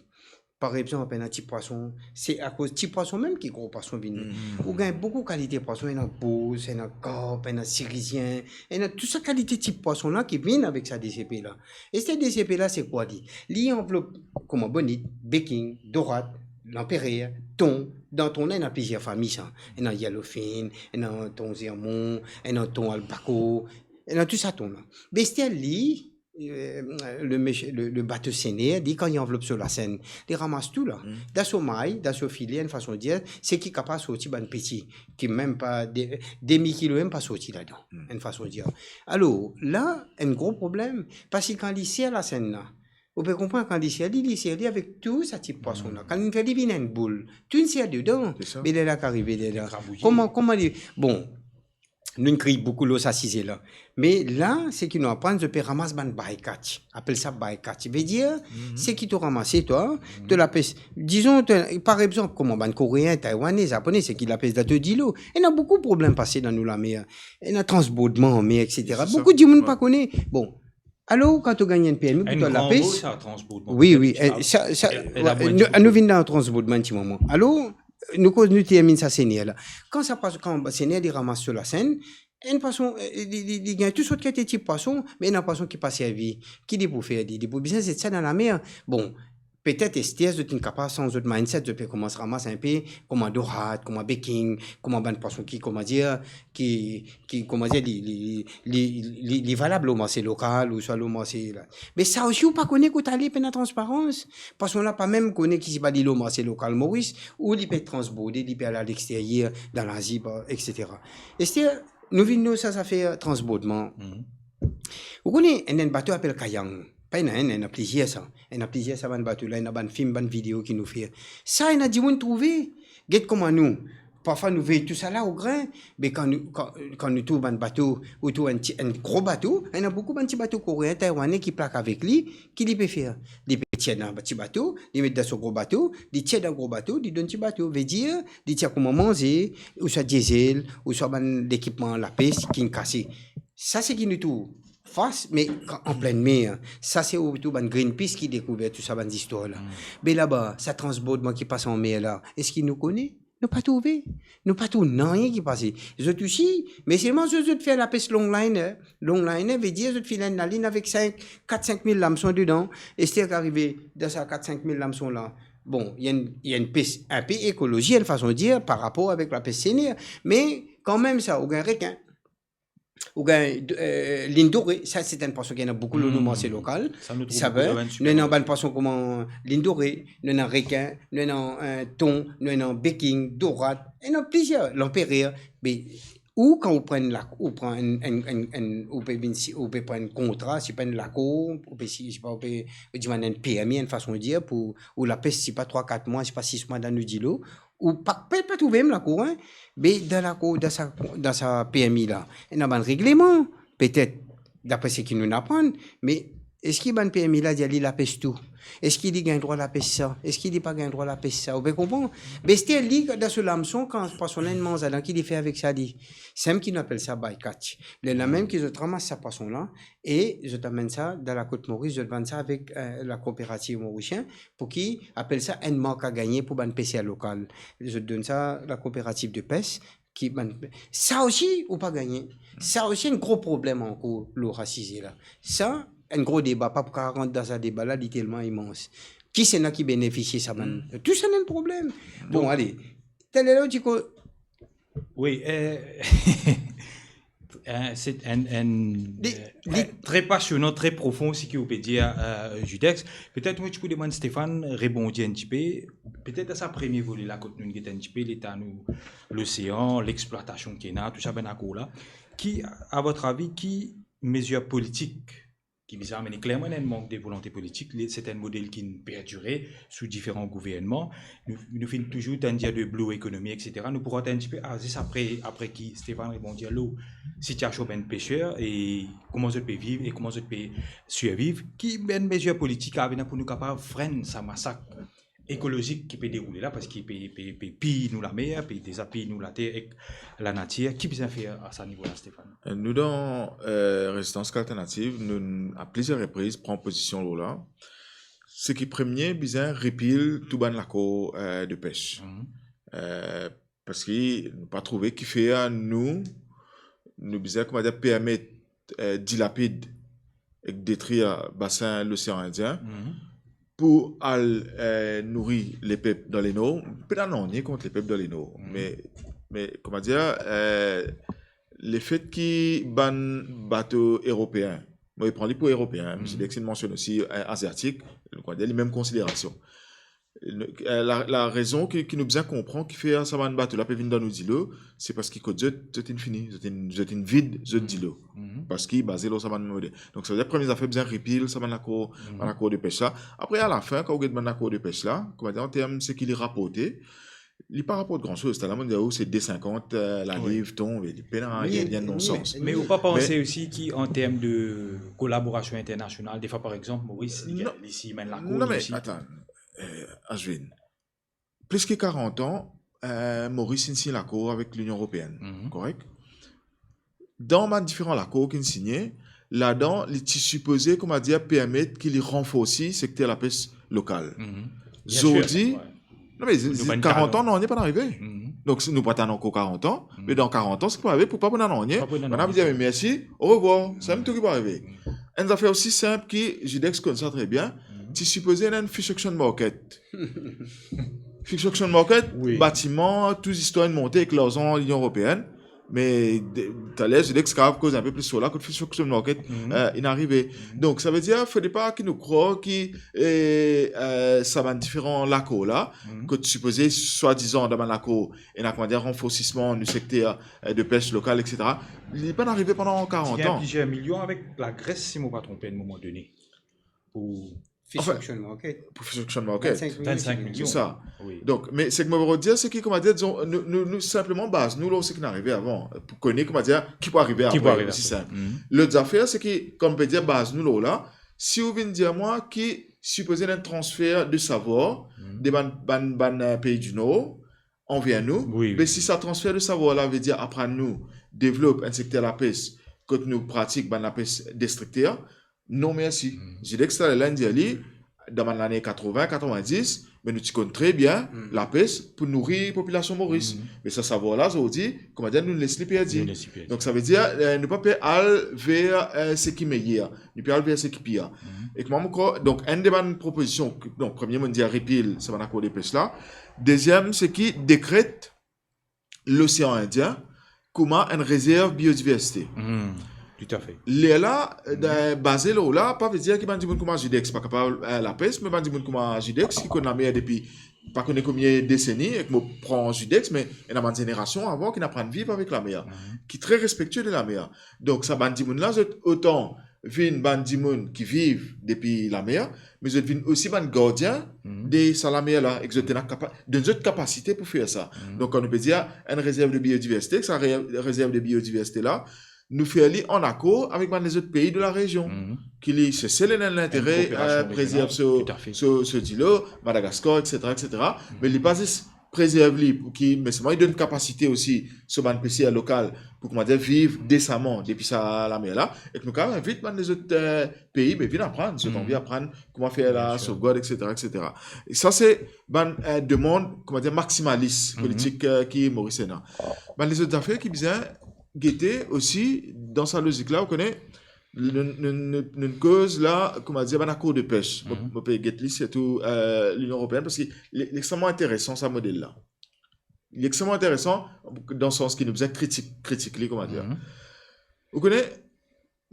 Par exanp, ena ti pwason, se akoz ti pwason mem ki gro pwason vini. Ou gagn boukou kalite pwason, ena bouz, ena karp, ena sirizien, ena tou sa kalite ti pwason la ki vinn avek sa D C P la. E sa D C P la, se kwa li? Li anvlop kouma bonit, beking, dorat, lanperer, ton. Dan ton la, ena plizier fami sa. Ena yellowfin, ena ton zermon, ena ton albacore, ena tou sa ton la. Be ster li, euh, le mes-, le, le bato sener, li kan li anvlop so lasenn, li ramas tou la. Dan so may, dan so file, enn fason dir, seki kapav sorti bann peti, ki mem pa de, demi kilo mem pa sorti ladan, enn fason dir. Alor, la, enn gro problem, parski kan li ser lasenn la, ou pe konpran, kan li ser li, li ser li avek tou sa ti pwason la. Kan li fer li vinn enn boul, tou inn ser dedan. Me lerla ki arive lerla, kouma, kouma li, bon, nou inn kriy boukou lor sa size la. Me la, seki nou aprann, zot pe ramas bann bycatch. Apel sa bycatch. Vedir, seki to ramase, twa, to lapes, dizon, to, par exanp, kouma bann Koreen, Taiwanais, Zaponais, seki lapes dan to dilo. Ena boukou problem pase dan nou lamer. Ena transbordman anmer, et cetera. Boukou dimoun pa kone. Bon, Alor, kan to gagn enn permi pou to al lapes, sa, transbordman. Wi, wi, eh, sa, sa, nou, nou vinn dan transbordman ti moman. Alor, nou koz, nou terminn sa sener la. Kan sa pas, kan sener li ramas so lasenn, enn pwason, eh, li, li, li gagn tou sort kalite tip pwason, me ena pwason ki pa servi. Ki li pou fer? Li, li pou bizin zet sa dan lamer. Bon, petet ester zot inn kapav sanz zot mindset, zot pe koumans ramas enpe kouma dorad, kouma beking, kouma bann pwason ki, kouma dir, ki, ki, kouma dir, li, li, li, li, li valab lor marse lokal, ouswa lor marse la. Me sa osi, ou pa kone kot ale, pena transparans. Pwason la pa mem kone ki sipa li lor marse lokal Moris, ou li pe transborde, li pe al aleksteryer, dan Lazi, pa, et cetera. Ester, nou vinn lor sa zafer transbordman. Ou kone, ena enn bato apel Kayang. Pa ena enn, ena plizier sa. Ena plizier sa bann bato la, ena bann fim, bann video ki nou fer. Sa ena dimoun trouve. Get kouma nou. Parfwa nou vey tou sa la ogrin, me kan nou, kan, kan nou trouv bann bato, ou trouv enn ti, enn gro bato, ena boukou bann ti bato Koreen, Taiwanne ki plak avek li, ki li pe fer? Li pe tir dan ti bato, li met dan so gro bato, li tir dan gro bato, li donn ti bato. Vedir, li tir kouma manze, ouswa diesel, ouswa bann lekipman lapes ki inn kase. Sa seki nou trouv fas, me kan, an plenn mer. Sa se otour bann Greenpeace ki dekouver tou sa bann zistwar la. Me laba, sa transbordman ki pas anmer la, eski nou kone? Nou pa trouve. Nou pa trouv nanye ki pase. Zot osi, me selman zot, zot fer lapes longliner. Longliner vedir zot finn enn lalinn avek sink, kat, sink mil lamson dedan. Ester ki arive dan sa kat, sink mil lamson la, bon, li enn, li enn pes inpe ekolozi, enn fason dir, par rapor avek lapes sener. Me kanmem sa, ou gagn rekin. Ou gagn, eh, linn dore, sa se enn pwason ki ena boukou lor nou marse lokal. Sa nou trouv sa boukou dan bann sipermarke. Nou ena bann pwason kouma linn dore, nou ena rekin, nou ena, eh, ton, nou ena beking, dorad, ena plizier, lanperer. Me ou, kan ou pran enn lak-, ou pran enn, enn, enn, enn, ou pe vinn si-, ou pe pran enn kontra, sipa enn lakor, ou pe si-, sipa ou pe, ou dimann enn permi, enn fason dir, pou, ou lapes, sipa trwa, kat mwa, sipa sis mwa dan nou dilo, ou pa, pa, pa trouve mem lakor, hein. Me dan lakor, dan sa, dan sa permi la, ena bann regleman, petet, dapre seki nou aprann, me eski bann permi la dir li lapes tou? Eski li gagn drwa lapes sa? Eski li pa gagn drwa lapes sa? Ou pe konpran? Be ester li, dan so lamson, kan pwason la inn manz ladan, ki li fer avek sa li? Samem ki nou apel sa bycatch. Lerla mem ki zot ramas sa pwason la, e zot amenn sa dan lakot Moris, zot vann sa avek, eh, lakooperativ morisien, pou ki apel sa enn mank a gagne pou bann peser lokal. Zot donn sa lakooperativ de pes, ki bann, sa osi ou pa gagne. Sa osi enn gro problem ankor lor sa size la. Sa, enn gro deba, pa pou kapav rant dan sa deba la, li telman imans. Kisannla ki benefisie sa bann? Tou sa enn problem. Bon, ale. Taler la, ou ti ko- Wi, eh, eh, se enn, enn, eh, tre pasionan, tre profon, seki ou pe dir, eh, Judex. Petet mo ti pou demann Stéphane rebondi enn tipe. Petet dan sa premie vole la, kot nou get enn tipe leta nou losean, lexplwatasion ki ena, tou sa bann lakor la. Ki, a vot avi, ki mezir politik ki bizin amenn? Klerman, ena enn mank de volonte politik, li, se enn model ki'nn perdire sou diferan gouvernman. Nou, nou finn touzour tann dir de blue economy, et cetera. Nou pou rant enn tipe, ah, zis apre, apre ki Stéphane rebondi lor sitiasion bann peser e kouma zot pe viv e kouma zot pe sirviv. Ki bann mezir politik a vinn pou nou kapav frenn sa masak ekolozik ki pe deroule la, paski pe, pe, pe piy nou lamer, pe deza piy nou later ek lanatir. Ki bizin fer a sa nivo la, Stéphane? Nou dan, eh, Rezistans Alternativ, nou, a plizier repriz, pran pozision lor la. Seki premie, bizin ripil tou bann lakor, eh, de pes. Eh, paski nou pa trouve kifer nou, nou bizin, kouma dir, permet, eh, dilapid ek detrir basin Losean Indien pou al, eh, nouri lepep dan Lenor. Pena nanye kont lepep dan Lenor. Me, me, kouma dir, eh, lefet ki bann bato eropeen, mo pran li pou eropeen, mem si li inn mansionn osi, eh, aziatik, kouma dir, li mem konsiderasion. Nou, eh, la, larezon ki, ki nou bizin konpran kifer sa bann bato la pe vinn dan nou dilo, se paski kot zot, zot inn fini, zot inn, zot inn vid zot dilo. Paski baze lor sa bann model. Donk, savedir, premie zafer, bizin ripil sa bann lakor, bann lakor de pes la. Apre, alafin, kan ou get bann lakor de pes la, kouma dir, an term seki li raporte, li pa raport gran soz. Taler la, mo'nn dir ou se de sinkant, eh, laliv ton, me li pena, li, li ena non sans. Me ou pa panse osi ki, an term de kolaborasion internasional, defwa, par exanp, Moris, li, li siy bann lakor, non, me osi. Atann, eh, Ashwin, plis ki karant an, eh, Moris inn sign lakor avek Linion Eropeenn, korek? Dan bann diferan lakor ki'nn signe, ladan, li ti sipoze, koumadir, permet ki li ranforsi sekter lapes lokal. Bien sir. Zordi, non, me karant an, nanye pa'nn arive. Donk, si nou pa tann ankor karant an, me dan karant an, seki pou arive, pou pa pou nanye, nou pou dir, "Me mersi, orevwar." Samem tou ki pou arive. Enn zafer osi sinp ki Judex konn sa tre bien, ti sipoze ena enn fish auction market. Fish auction market, batiman, tou zistwar inn monte ek larzan Linion Eropeenn. Me de, taler, Judex kapav koz enn pe plis lor la, kot fish auction market, eh, inn arive. Donk, savedir, fode pa ki nou krwar ki, eh, eh, sa bann diferan lakor la, kot sipoze, swadizan, dan bann lakor, ena, koumadir, ranforsisman nou sekter, eh, de pes lokal, et cetera. Li pa'nn arive pandan karant an. Ti gagn plizier milion avek Lagres, si mo pa tronpe, enn moman done. Pou Fish auction market. Pou fish auction market. Vennsenk milion. Vennsenk milion. Se sa. Wi. Donk, me seki mo pe dir, seki, koumadir, dizon, nou, nou, nou sinpleman baz nou lor seki inn arive avan. Pou kone, koumadir, ki pou arive apre, osi sinp. Lot zafer, seki, kouma pe dir, baz nou lor la, si ou vinn dir mwa ki sipoze ena enn transfer de savwar de bann, bann, bann, eh, pei di Nor anver nou, be si sa transfer de savwar la vedir aprann nou devlop enn sekter lapes kot nou pratik bann lapes destrikter, non, mersi. Judex taler la inn dir li, dan bann lane katrovin, katrovin-dis, me nou ti konn tre bien lapes pou nouri popilasion Moris. Me sa savwar la, zordi, koumadir, nou les li perdi. Nou les li perdi. Donk, savedir, eh, nou pa pe al ver, eh, seki meyer, nou pe al ver seki pir. Ek mwa, mo krwar, donk, enn de bann propozision, donk, premie, mo dir repeal sa bann akor de pes la. Deziem, seki dekret Losean Indien kouma enn rezerv biodiversite. Toutafe. Lerla, eh, baze lor la, pa vedir ki bann dimoun kouma Judex pa kapav, eh, lapes, me bann dimoun kouma Judex ki konn lamer depi pa kone konbien deseni, ek mo pran Judex, me ena bann zenerasion avan ki inn aprann viv avek lamer, ki tre respektie de lamer. Donk, sa bann dimoun la, zot otan vinn bann dimoun ki viv depi lamer, me zot vinn osi bann gardien de sa lamer la, ek zot ena kapa-, donn zot kapasite pou fer sa. Donk, kan nou pe dir enn rezerv de biodiversite, sa re-, rezerv de biodiversite la, nou fer li an akor avek bann lezot pei de la rezion, ki li, Sesel ena lintere, eh, prezerv so, so, so dilo, Madagaskar, et cetera, et cetera. Me li pa zis prezerv li pou ki, me selman li donn kapasite osi so bann peser lokal pou, koumadir, viv desaman depi sa lamer la, ek nou kapav invit bann lezot, eh, pei, be, vinn aprann, si zot anvi aprann kouma fer la sovgard, et cetera, et cetera. E sa se bann, eh, demann, koumadir, maksimalis politik, eh, ki Moris ena. Bann lezot zafer ki bizin gete osi dan sa lozik la, ou kone, nou, nou, nou, nou koz la, koumadir, bann akor de pes. Mo, mo pe get li, sirtou, eh, Linion Eropeenn, parski li, li extreman interesan, sa model la. Li extreman interesan, dan sans ki nou bizin kritik, kritik li, koumadir. Ou kone,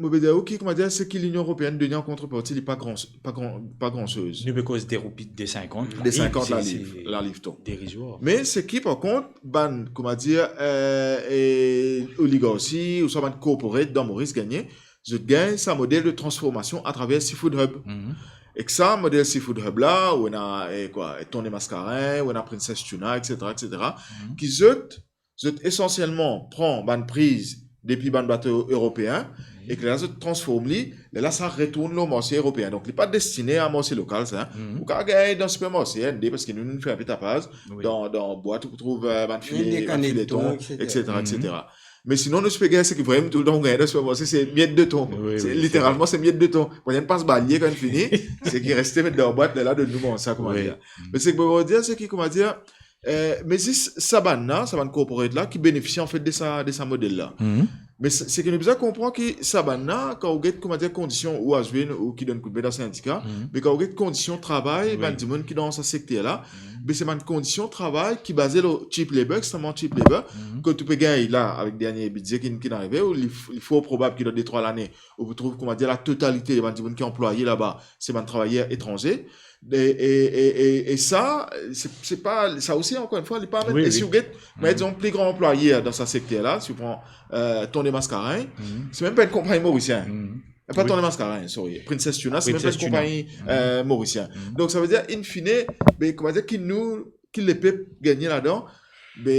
mo pe dir ou ki, koumadir, seki Linion Eropeenn donn an kontreparti, li pa gran, pa gran, pa gran soz. Nou pe koz de roupi, de sinkant, de sinkant laliv, laliv ton. Derizwar. Me seki, par kont, bann, koumadir, eh, eh, oligarsi, ouswa bann corporate dan Moris gagne, zot gagn sa model de transformasion atraver Seafood Hub. Ek sa model Seafood Hub la, ou ena, eh, kwa, thon de maskarin, ou ena Princess Tuna, et cetera, et cetera, ki zot, zot esansielman pran bann priz depi bann bato eropeen, ek lerla zot transform li, lerla sa retourn lor marse eropeen. Donk, li pa destine a marse lokal, sa. Ou kapav gagn dan sipermarse, ena de, parski nou, nou fer enpe tapaz, dan, dan bwat, ou pou trouv, eh, bann file, bann file ton, et cetera, et cetera. Me sinon, nou sipe gagn seki vremem toultan ou gagn dan sipermarse, se miet de ton. Se literalman, se miet de ton. Kan inn pas balie, kan inn fini, seki reste met dan bwat, lerla donn nou manz sa, koumadir. Me seki mo pe dir, seki, koumadir, eh, me zis sa bann la, sa bann corporate la, ki benefisie, anfet, de sa, de sa model la. Me se, seki nou bizin konpran ki sa bann la, kan ou get, koumadir, kondision ou azwin ou ki donn koudme dan sindika, me kan ou get kondision travay bann dimoun ki dan sa sekter la, be se bann kondision travay ki baze lor cheap labour, extreman cheap labour, kot ou pe gagn la, avek dernie bidze ki, ki inn arive, ou li, li for probab ki dan de trwa lane, ou pou trouv, koumadir, latotalite de bann dimoun ki anplwaye laba, se bann travayer etranze. E, e, e, e, e sa, se, se pa, sa osi, ankor enn fwa, li pa met, e si ou get, me dizon, pli gran anplwayer dan sa sekter la, si ou pran, eh, thon de maskarin, se mem pa enn konpagni morisien. Eh, pa thon de maskarin, sorry. Princess Tuna, se mem pa enn konpagni, eh, morisien. Donk, savedir, in fine, be, koumadir, ki nou, ki lepep gagne ladan, be,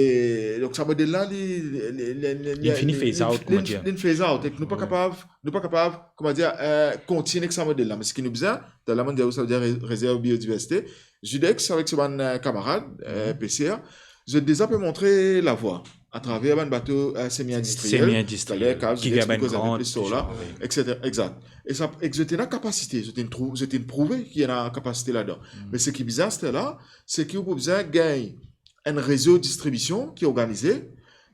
donk, sa model la, li, li, li, li, li, li, li phase out, koumadir. Li phase out, ek nou pa kapav, nou pa kapav, koumadir, eh, kontigne ek sa model la. Me seki nou bizin, taler mo'nn dir ou, savedir re-, rezerv biodiversite, Judex avek so bann, eh, kamarad, eh, peser, zot deza pe montre lavwa. atraver bann bato, eh, semi-industriel, semi-industriel, taler, ki vinn bann gran, et cetera, wi. Exact. E sa, ek zot ena kapasite, zot inn trouv-, zot inn prouve ki ena kapasite ladan. Mm. Me seki bizin aster la, seki ou pou bizin gagn enn rezo distribision ki organize,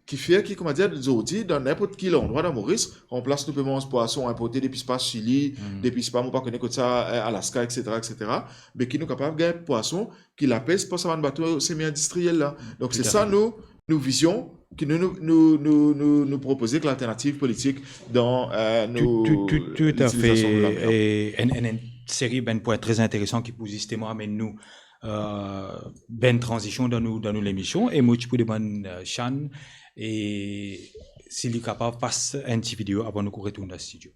ki fer ki, kouma dir, zordi, dan ninport ki landrwa dan Moris, anplas nou pe manz pwason inporte depi, sipa, Sili, depi, sipa, mo pa kone kot sa, eh, Alaska, et cetera, et cetera, me ki nou kapav gagn pwason ki lapes par sa bann bato semi-industriel la. Donk, se sa nou, nou vizion ki nou, nou, nou, nou, nou, nou propoze ek lalternativ politik dan, eh, nou, tout, tout, tout, toutafe, litilizasion de lamer. E enn, enn, enn seri bann pwin tre interesan ki pou zisteman amenn nou, eh, bann tranzision dan nou, dan nou lemision. E mo ti pou demann, eh, Shan, e si li kapav pas enn ti video avan nou retourn dan stidio.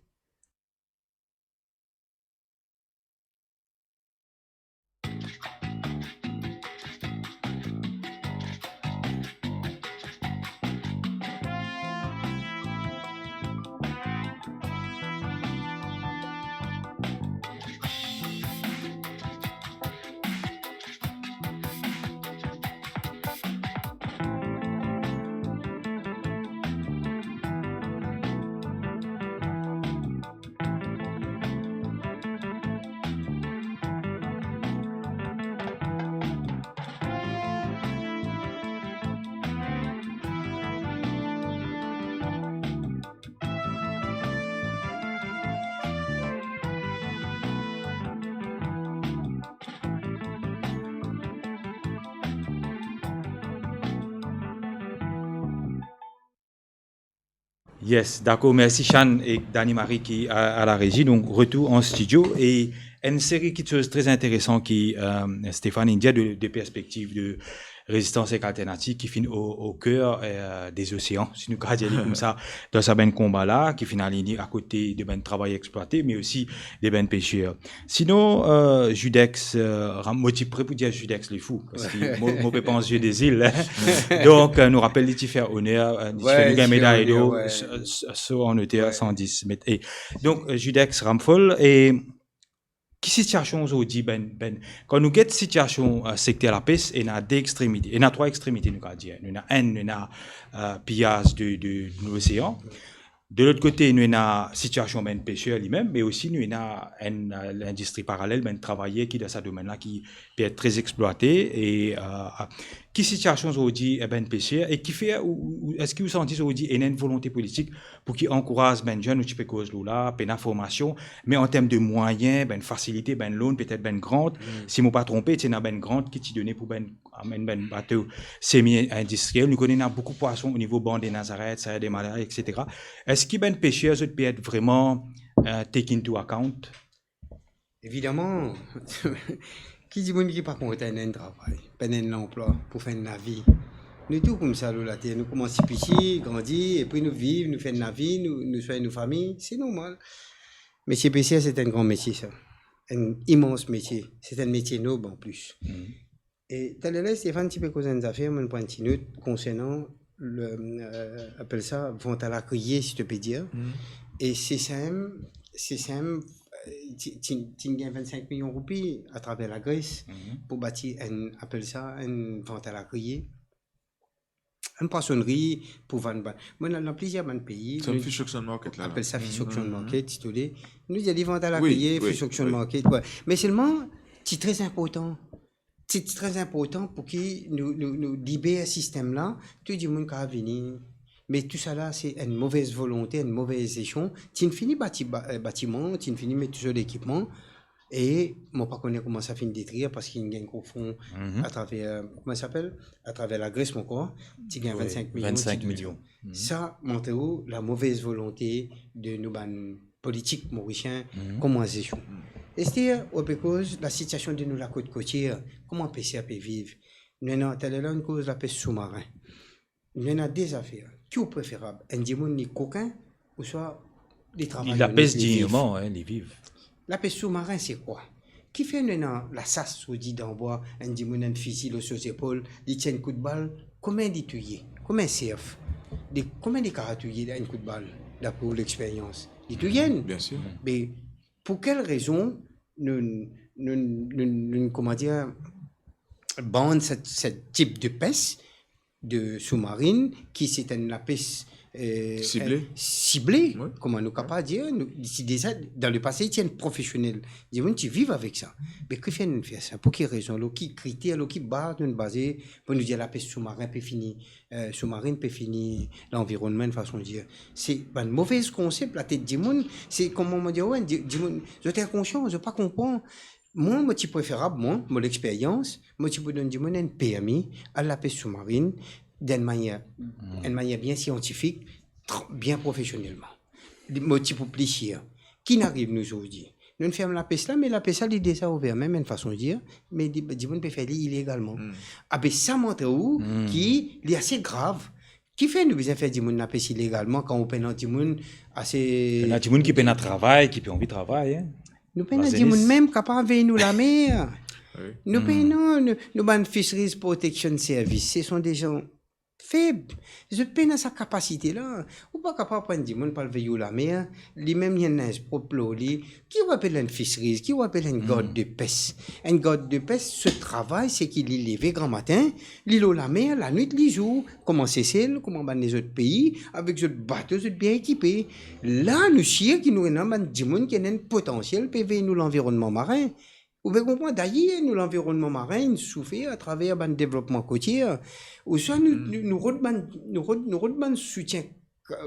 Yes, dakor, mersi Shan ek Dani Marie ki a, a la rezi. Donk, retour an stidio e enn seri kiksoz tre interesan ki, eh, Stéphane inn dir de, de perspektiv de rezistans ek alternativ ki finn o, o ker, eh, de losean, si nou kapav dir li koumsa, dan sa bann konba la, ki finn align akote de bann travayer explwate, me osi de bann peser. Sinon, eh, Judex, eh, Ram-, mo ti pre pou dir Judex Lefou, parski mo, mo pe pans Jeux des Îles, hein. Donk, eh, nou rapel li ti fer oner, eh, li ti fer, li gagn meday lor, so, so, so an oter san dis met. E donk, eh, Judex Ramphol, e ki sitiasion zordi, bann, bann, kan nou get sitiasion, eh, sekter lapes, ena de extremite, ena trwa extremite, nou kapav dir. Nou ena enn, nou ena, eh, piyaz de, de, de losean. De lot kote, nou ena sitiasion bann peser limem, me osi nou ena enn, eh, lindistri paralel, bann travayer ki dan sa domenn la ki pe et tre explwate. E, eh, ki sitiasion zordi, eh, bann peser, e kifer ou, ou, ou, eski ou santi zordi ena enn volonte politik pou ki ankouraz bann zenn, nou ti pe koz lor la, pena formasion, me an term de mwayin, bann fasilite, bann loan, petet bann grant, si mo pa tronpe, ti ena bann grant ki ti done pou bann amenn bann bato semi-industriel. Nou kone ena boukou pwason o nivo Bann de Nazaret, Serre des Malarias, et cetera. Eski bann peser, zot pe et vreman, eh, take into account? Evidaman, ki dimoun ki pa kontan enn travay, pa enn lanplwa pou fer enn lavi? Nou tou koumsa lor later, nou koumans piti, grandi, epi nou viv, nou fer enn lavi, nou, nou swagn nou fami, se normal. Metie peser, se enn gran metie sa. Enn imans metie. Se enn metie nob an plis. E taler la, Stéphane ti pe koz enn zafer, mo pran enn ti not konsernan le, eh, apel sa, vant a la kriye, si to pe dir. E Sesam, Sesam, eh, ti, ti, ti gagn vinn-sink milion roupi atraver Lagres pou bati enn, apel sa, enn vant a la kriye. Enn pwasonnri pou vann bann. Mo al dan plizier bann pei. Sa nou fish auction market la, la. Apel sa fish auction market, si to le. Nou dir li vant a la kriye, fish auction market, wi. Me selman, ti tre inportan. Ti, ti tre inportan pou ki nou, nou, nou liber sistem la, tou dimoun kapav vini. Me tousala, se enn move volonte, enn move jestion. Ti'nn fini bati ba-, eh, batiman, ti'nn fini met tou so lekipman. E mo pa kone kouma sa finn detrir, parski inn gagn konfron atraver, kouma sa apel? Atraver Lagres, mo krwar, ti gagn vinn-sink milion, vinn-sink milion. Sa montre ou lamove volonte de nou bann politik morisien kouma jestion. Ester, ou pe koz lasitiasion de nou lakot kotier, kouma peser pe viv. Nou ena, taler la, nou koz lapes soumarin. Nou ena de zafer. Ki ou preferab? Enn dimoun li kokin, ouswa li travay, li lapes digneman, hein, li viv. Lapes soumarin, se kwa? Kifer nou ena lasas, ou dir dan bwa, enn dimoun enn fizi lor so zepol, li tir enn kout bal, konbien li touye? Konbien serf? Li, konbien li kapav touye enn kout bal, dapre ou lexperyans? Li touye enn. Bien sir. Me pou kel rezon nou, nou, nou, nou, kouma dir, ban set, set tip de pes, de soumarin, ki se enn lapes, eh, sible. Eh, sible, wi, kouma nou kapav dir, nou, li ti deza, dan lepase, li ti enn profesionel. Dimoun ti viv avek sa. Me kifer nou fer sa? Pou ki rezon? Lor ki kriter, lor ki baz nou baze pou nou dir lapes soumarin pe fini, eh, soumarin pe fini lanvironnman, enn fason dir? Se bann move konsep latet dimoun, se kouma mo dir, wi, di-, dimoun, zot inkonsian, zot pa konpran. Mwa, mo ti preferab, mwa, mo lexperyans, mo ti pou donn dimoun enn permi al lapes soumarin, dan enn manier, enn manier bien siantifik, tr-, bien profesionelman. Li, mo ti pou pli sir. Ki inn ariv nou zordi? Nou'nn ferm lapes la, me lapes la, li deza ouver mem, enn fason dir, me di-, dimoun pe fer li ilegalman. Abe sa montre ou ki li ase grav. Kifer nou bizin fer dimoun lapes ilegalman kan ou pena dimoun ase... Pena dimoun ki pena travay, ki pe anvi travay, hein. Nou pena dimoun mem kapav vey nou lamer. Wi. Nou pena, nou, nou bann Fisheries Protection Service, ce sont des gens faibles. Zot pena sa kapasite la. Ou pa kapav pran dimoun pou al vey ou lamer, li mem li ena linz prop lor li. Ki ou apel enn fisheries? Ki ou apel enn gard de pes? Enn gard de pes, so travay, se ki li leve gramatin, li lor lamer, lanwit, li zour, kouma Sesel, kouma bann lezot pei, avek zot bato, zot bien ekipe. La, nou sir ki nou ena bann dimoun ki ena enn potansiel pe vey nou lanvironnman marin. Ou pe konpran? Dayer, nou lanvironnman marin inn soufer atraver bann devlopman kotier. Ouswa nou, nou, nou rod bann, nou rod, nou rod bann soutien,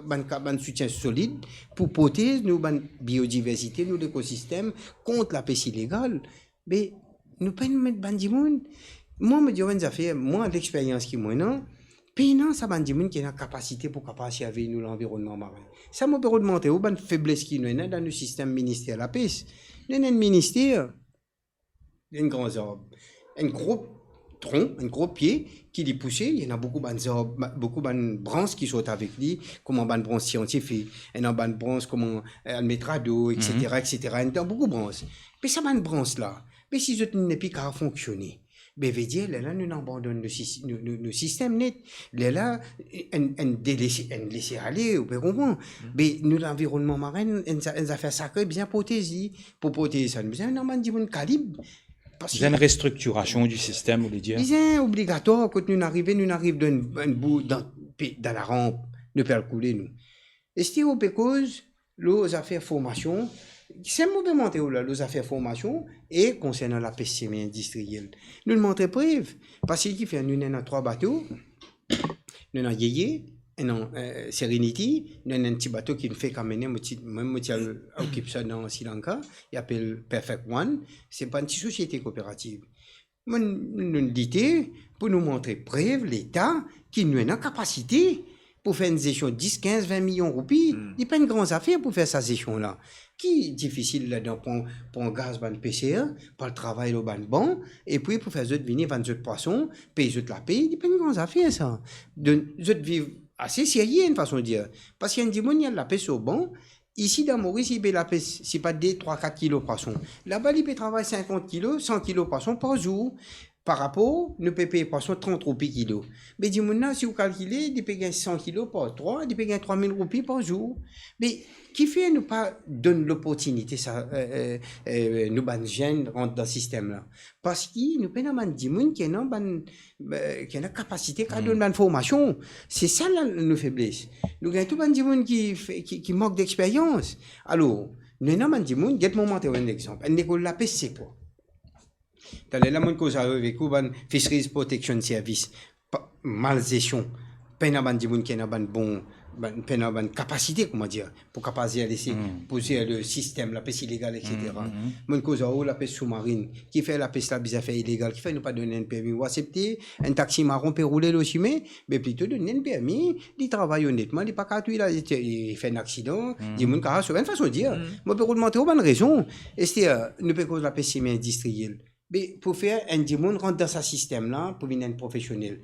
bann ka-, bann soutien solid pou protez nou bann biodiversite, nou lekosistem kont lapes ilegal. Me nou pena met bann dimoun. Mwa, mo dir ou enn zafer, mwa, lexperyans ki mo ena, pena sa bann dimoun ki ena kapasite pou kapav servi nou lanvironnman marin. Sa mo pe rod montre ou bann febles ki nou ena dan nou sistem minister lapes. Nou ena enn minister, enn gran zarb, enn gro tron, enn gro pie ki li pouse, ena boukou bann zarb, ba-, boukou bann brans ki sort avek li, kouma bann brans siantifik, ena bann brans kouma, eh, almetrado, et cetera, et cetera. Ena boukou brans. Me sa bann brans la, me si zot nepli kapav fonksione, be vedir, lerla nou abandonn nou sis-, nou, nou, nou sistem net. Lerla, enn, enn delese, enn lese ale, ou pe konpran. Be nou lanvironnman marin, enn za-, enn zafer sakre, bizin proteze. Pou protez sa, nou bizin ena bann dimoun kalib. Parski bizin enn restriktirasion di sistem, ou le dir. Bizin obligatwar, kot nou arive, nou ariv dan enn, enn bou, dan, pe-, dan laranp, nou pe al koule, nou. Esti ou pe koz lor zafer formasion, sel mo pe montre ou la, lor zafer formasion e konsernan lapes semi-indistriel. Nou montre prev, parski kifer nou ena trwa bato, nou ena Yeye, ena, eh, Serenity, nou ena enn ti bato ki fek amene, mo ti, mwa mo ti al okip sa dan Sri Lanka, li apel Perfect One, se pa enn ti sosiete kooperativ. Mo, nou lite pou nou montre prev Leta ki nou ena kapasite pou fer enn zestion dis, kinz, vin milion roupi. Hmm. Li pa enn gran zafer pou fer sa zestion la. Ki difisil ladan pran, pran gaz bann peser, pou al travay lor bann ban, epi pou fer zot vini vann zot pwason, pey zot lapey, li pa enn gran zafer sa. Donk, zot viv ase serye, enn fason dir. Parski enn dimoun, li al lapes lor ban, isi dan Moris, li pe lapes, sipa de, trwa, kat kilo pwason. Laba, li pe travay sinkant kilo, san kilo pwason par zour. Par rapor, nou pe pey pwason trant roupi kilo. Me dimoun la, si ou kalkile, li pe gagn san kilo par trwa, li pe gagn trwa mil roupi par zour. Me kifer nou pa donn loportinite sa, eh, eh, eh, nou bann zenn rant dan sistem la? Parski nou pena bann dimoun ki ena bann, eh, ki ena kapasite kapav donn bann formasion. Se sa la nou febles. Nou gagn tou bann dimoun ki fe-, ki, ki mank dexperyans. Alor, nou ena bann dimoun, get mo montre ou enn lexanp. Enn lekol lapes, se kwa? Taler la, mo'nn koz avek ou bann Fisheries Protection Service. Pa, mal zestion. Pena bann dimoun ki ena bann bon, bann, pena bann kapasite, kouma dir, pou kapav zer lese, pou zer le sistem, lapes ilegal, et cetera. Mo'nn koz ar ou lapes soumarin. Kifer lapes la bizin fer ilegal? Kifer nou pa donn enn permi? Ou aksepte enn taxi maron pe roule lor sime? Be plito donn li enn permi, li travay onetman, li pa kapav touy la, li, li fer enn aksidan, dimoun kapav sove. Enn fason dir, mo pe rod montre ou bann rezon. Ester, nou pe koz lapes semi-indistriel. Be pou fer enn dimoun rant dan sa sistem la, pou vinn enn profesionel.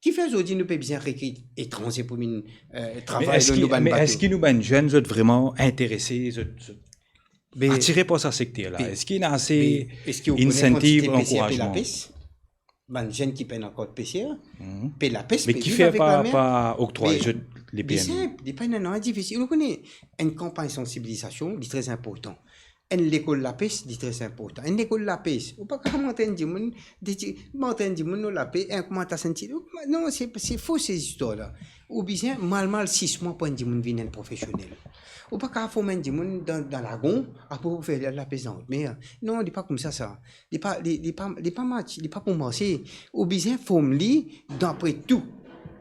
Kifer zordi nou pe bizin rekrit etranze pou vinn, eh, travay lor nou bann bato? Me eski, me eski nou bann zenn, zot vreman interese, zot, zot atire par sa sekter la? Eski ena ase insentiv, ankourazman? Bann zenn ki pena kart peser, pe lapes, pe viv avek lamer. Me kifer pa, pa oktway zot le permi? Li sinp, li pa ena nanye difisil. Ou kone, enn kanpagn sansibilizasion, li tre inportan. Enn lekol lapes, li tre inportan. Enn lekol lapes, ou pa kav mont enn dimoun, de ti, mont enn dimoun lor lapes, enn kouma tas enn ti, non, se, se fo se zistwar la. Ou bizin mal mal sis mwa pou enn dimoun vinn enn profesionel. Ou pa kav form enn dimoun dan, dan lagon, apre ou fer li al lapes dan lot mer. Non, li pa koumsa sa. Li pa, li, li pa, li pa match, li pa pou marse. Ou bizin form li dapre tou.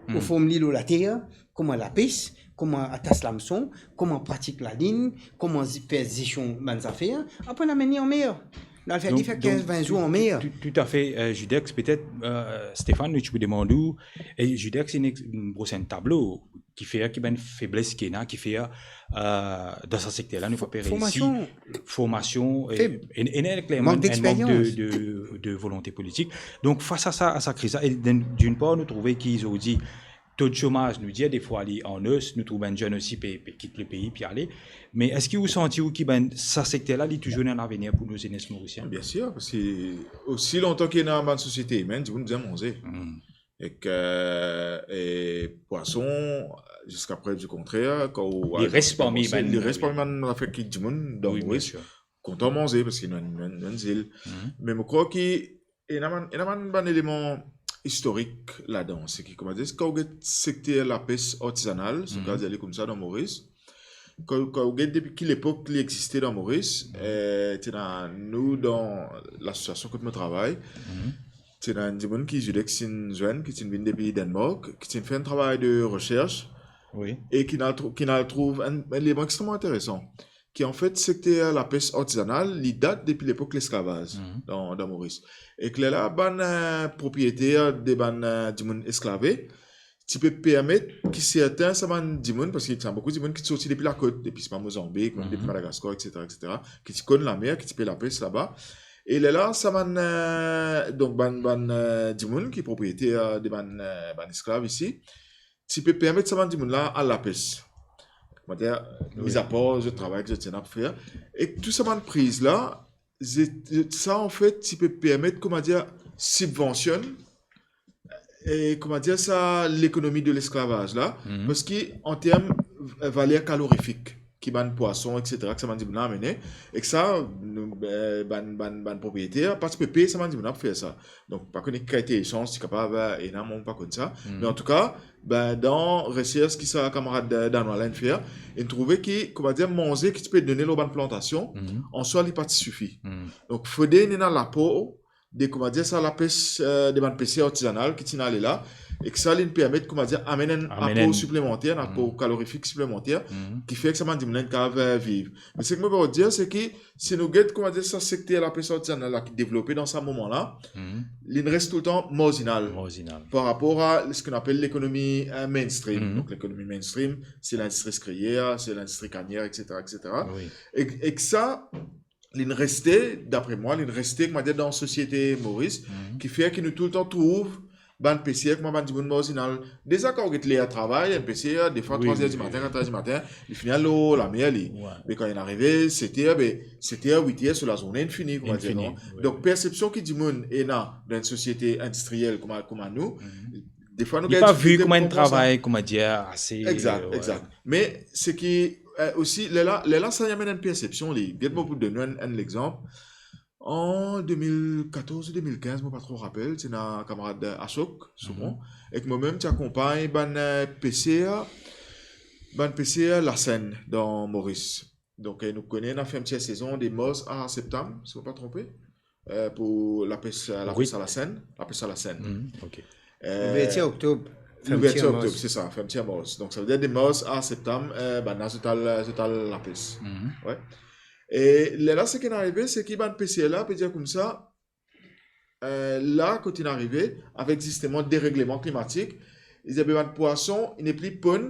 Ou form li lor later, kouma lapes, kouma atas lameson, kouma pratik lalinn, kouma zi-, fer zestion bann zafer, apre nou amenn li anmer. Nou al fer li fer kinz, vin zour anmer. Donk, tou, tou, toutafe, euh, Judex, petet, euh, Stéphane, nou ti pou demann ou, e Judex, inn ex-, inn bros enn tablo ki fer ki bann febles ki ena, ki fer, euh, dan sa sekter la, nou pa pe reisi. Formasion. Formasion, e, feb. E, e, e klerman, mank de, de, de volonte politik. Donk, fas a sa, a sa kriz la, e, d'une part, nou trouve ki, zordi, to de somaz, nou dir, defwa, li an os, nou trouv bann zenn osi pe, pe kit lepei, pe ale. Me eski ou santi ou ki bann, sa sekter la, li touzour ena lavenir pou nou zenes morisien? Biensir, parski osi lontan ki ena bann sosiete imenn, dimoun bizin manze. Ek, e, pwason, ziska prev di kontrer, kan ou... Li res parmi bann, li res parmi bann zafer ki dimoun dan Moris kontan manze, parski nou, nou, nou enn zil. Me mo krwar ki ena bann, ena bann, bann eleman istorik ladan, seki, kouma dir, kan ou get sekter lapes artizanal, si nou kav dir li koumsa dan Moris, kan, kan ou get depi ki lepok li existe dan Moris, e, ti ena nou dan lasosiasion kot mo travay, ti ena enn dimoun ki Judex inn zwenn, ki ti vinn depi Denmark, ki ti fer enn travay de resers, e ki inn al trou-, ki inn al trouv enn, enn eleman extreman interesan, ki, anfet, sekter lapes artizanal, li dat depi lepok lesklavaz dan, dan Moris. Ek lerla, bann, e, propriyeter de bann, e, dimoun esklave, ti pe permet ki sertin sa bann dimoun, parski ti ena boukou dimoun ki ti sorti depi lakot, depi, sipa, Mozanbik, mem depi Madagaskar, et cetera, et cetera, ki ti konn lamer, ki ti pe lapes laba. E lerla, sa bann, e, donk bann, bann, e, dimoun ki propriyeter, e, de bann, e, bann esklav isi, ti pe permet sa bann dimoun la al lapes. Kouma dir, mizapar zot travay ki zot ti ena pou fer. E tou sa bann priz la, zot, zot, sa, anfet, ti pe permet, kouma dir, sibvansionn, e, kouma dir sa, lekonomi de lesklavaz la, parski an term, e, valer kalorifik ki bann pwason, et cetera, ki sa bann dimoun la amene, ek sa, nou, e, bann, bann, bann propriyeter pa ti pe pey sa bann dimoun la pou fer sa. Donk, pa kone ki kalite esans ti kapav, e, ena, mo pa konn sa. Me antouka, ben, dan resers ki sa kamarad, e, Danois la inn fer, inn trouve ki, kouma dir, manze ki ti pe done lor bann plantasion, an swa, li pa ti sifi. Donk, fode ena lapor de, kouma dir sa, lapes, e, de bann peser artizanal ki ti inn ale la, ek sa, linn permet, kouma dir, amenn enn apor siplemanter, enn apor kalorifik siplemanter, ki fer ki sa bann dimoun la inn kav, e, viv. Me seki mo pe dir, seki si nou get, kouma dir, sa sekter lapes artizanal la ki devlope dan sa moman la, linn res toultan marzinal par rapor a seki nou apel lekonomi, e, mainstream. Donk, lekonomi mainstream, se lindistri sikriyer, se lindistri kanier, et cetera, et cetera. Ek, ek sa, linn reste, dapre mwa, linn reste, kouma dir, dan sosiete Moris, ki fer ki nou toultan trouv bann peser kouma bann dimoun marzinal. Deza, kan ou get ler travay, enn peser, defwa, trwa zer dimatin, kat zer dimatin, li fini al lor lamer, li. Me kan linn arive set er, be, set er, wit er, so lazourne inn fini, kouma dir, non? Donk, persepsion ki dimoun ena dan enn sosiete indistriyel kouma, kouma nou, defwa, nou gagn difikilte pou konpran sa. Li pa vi kouma enn travay, kouma dir, ase, egzak, e, egzak. Me seki, e, osi, lerla, lerla sa amenn enn persepsion, li. Get mo pou donn ou enn, enn lexanp. An de mil katorz ou de mil kinz, mo pa tro rapel, ti ena kamarad Ashok Soumon, ek momem ti akonpagn bann, e, peser, bann peser lasenn dan Moris. Donk, e, nou kone ena fermtir sezon de mars a septam, si mo pa tronpe, e, pou lapes, lapes a lasenn, lapes a lasenn. E, louvertir oktob, louvertir oktob, se sa, fermtir mars. Donk, savedir de mars a septam, e, bann la zot al, zot al lapes. Wi. E lerla, seki inn arive, seki bann peser la, pe dir koumsa, e, la, kot inn arive, avek zisteman deregleman klimatik, li dir, be, bann pwason, inn nepli ponn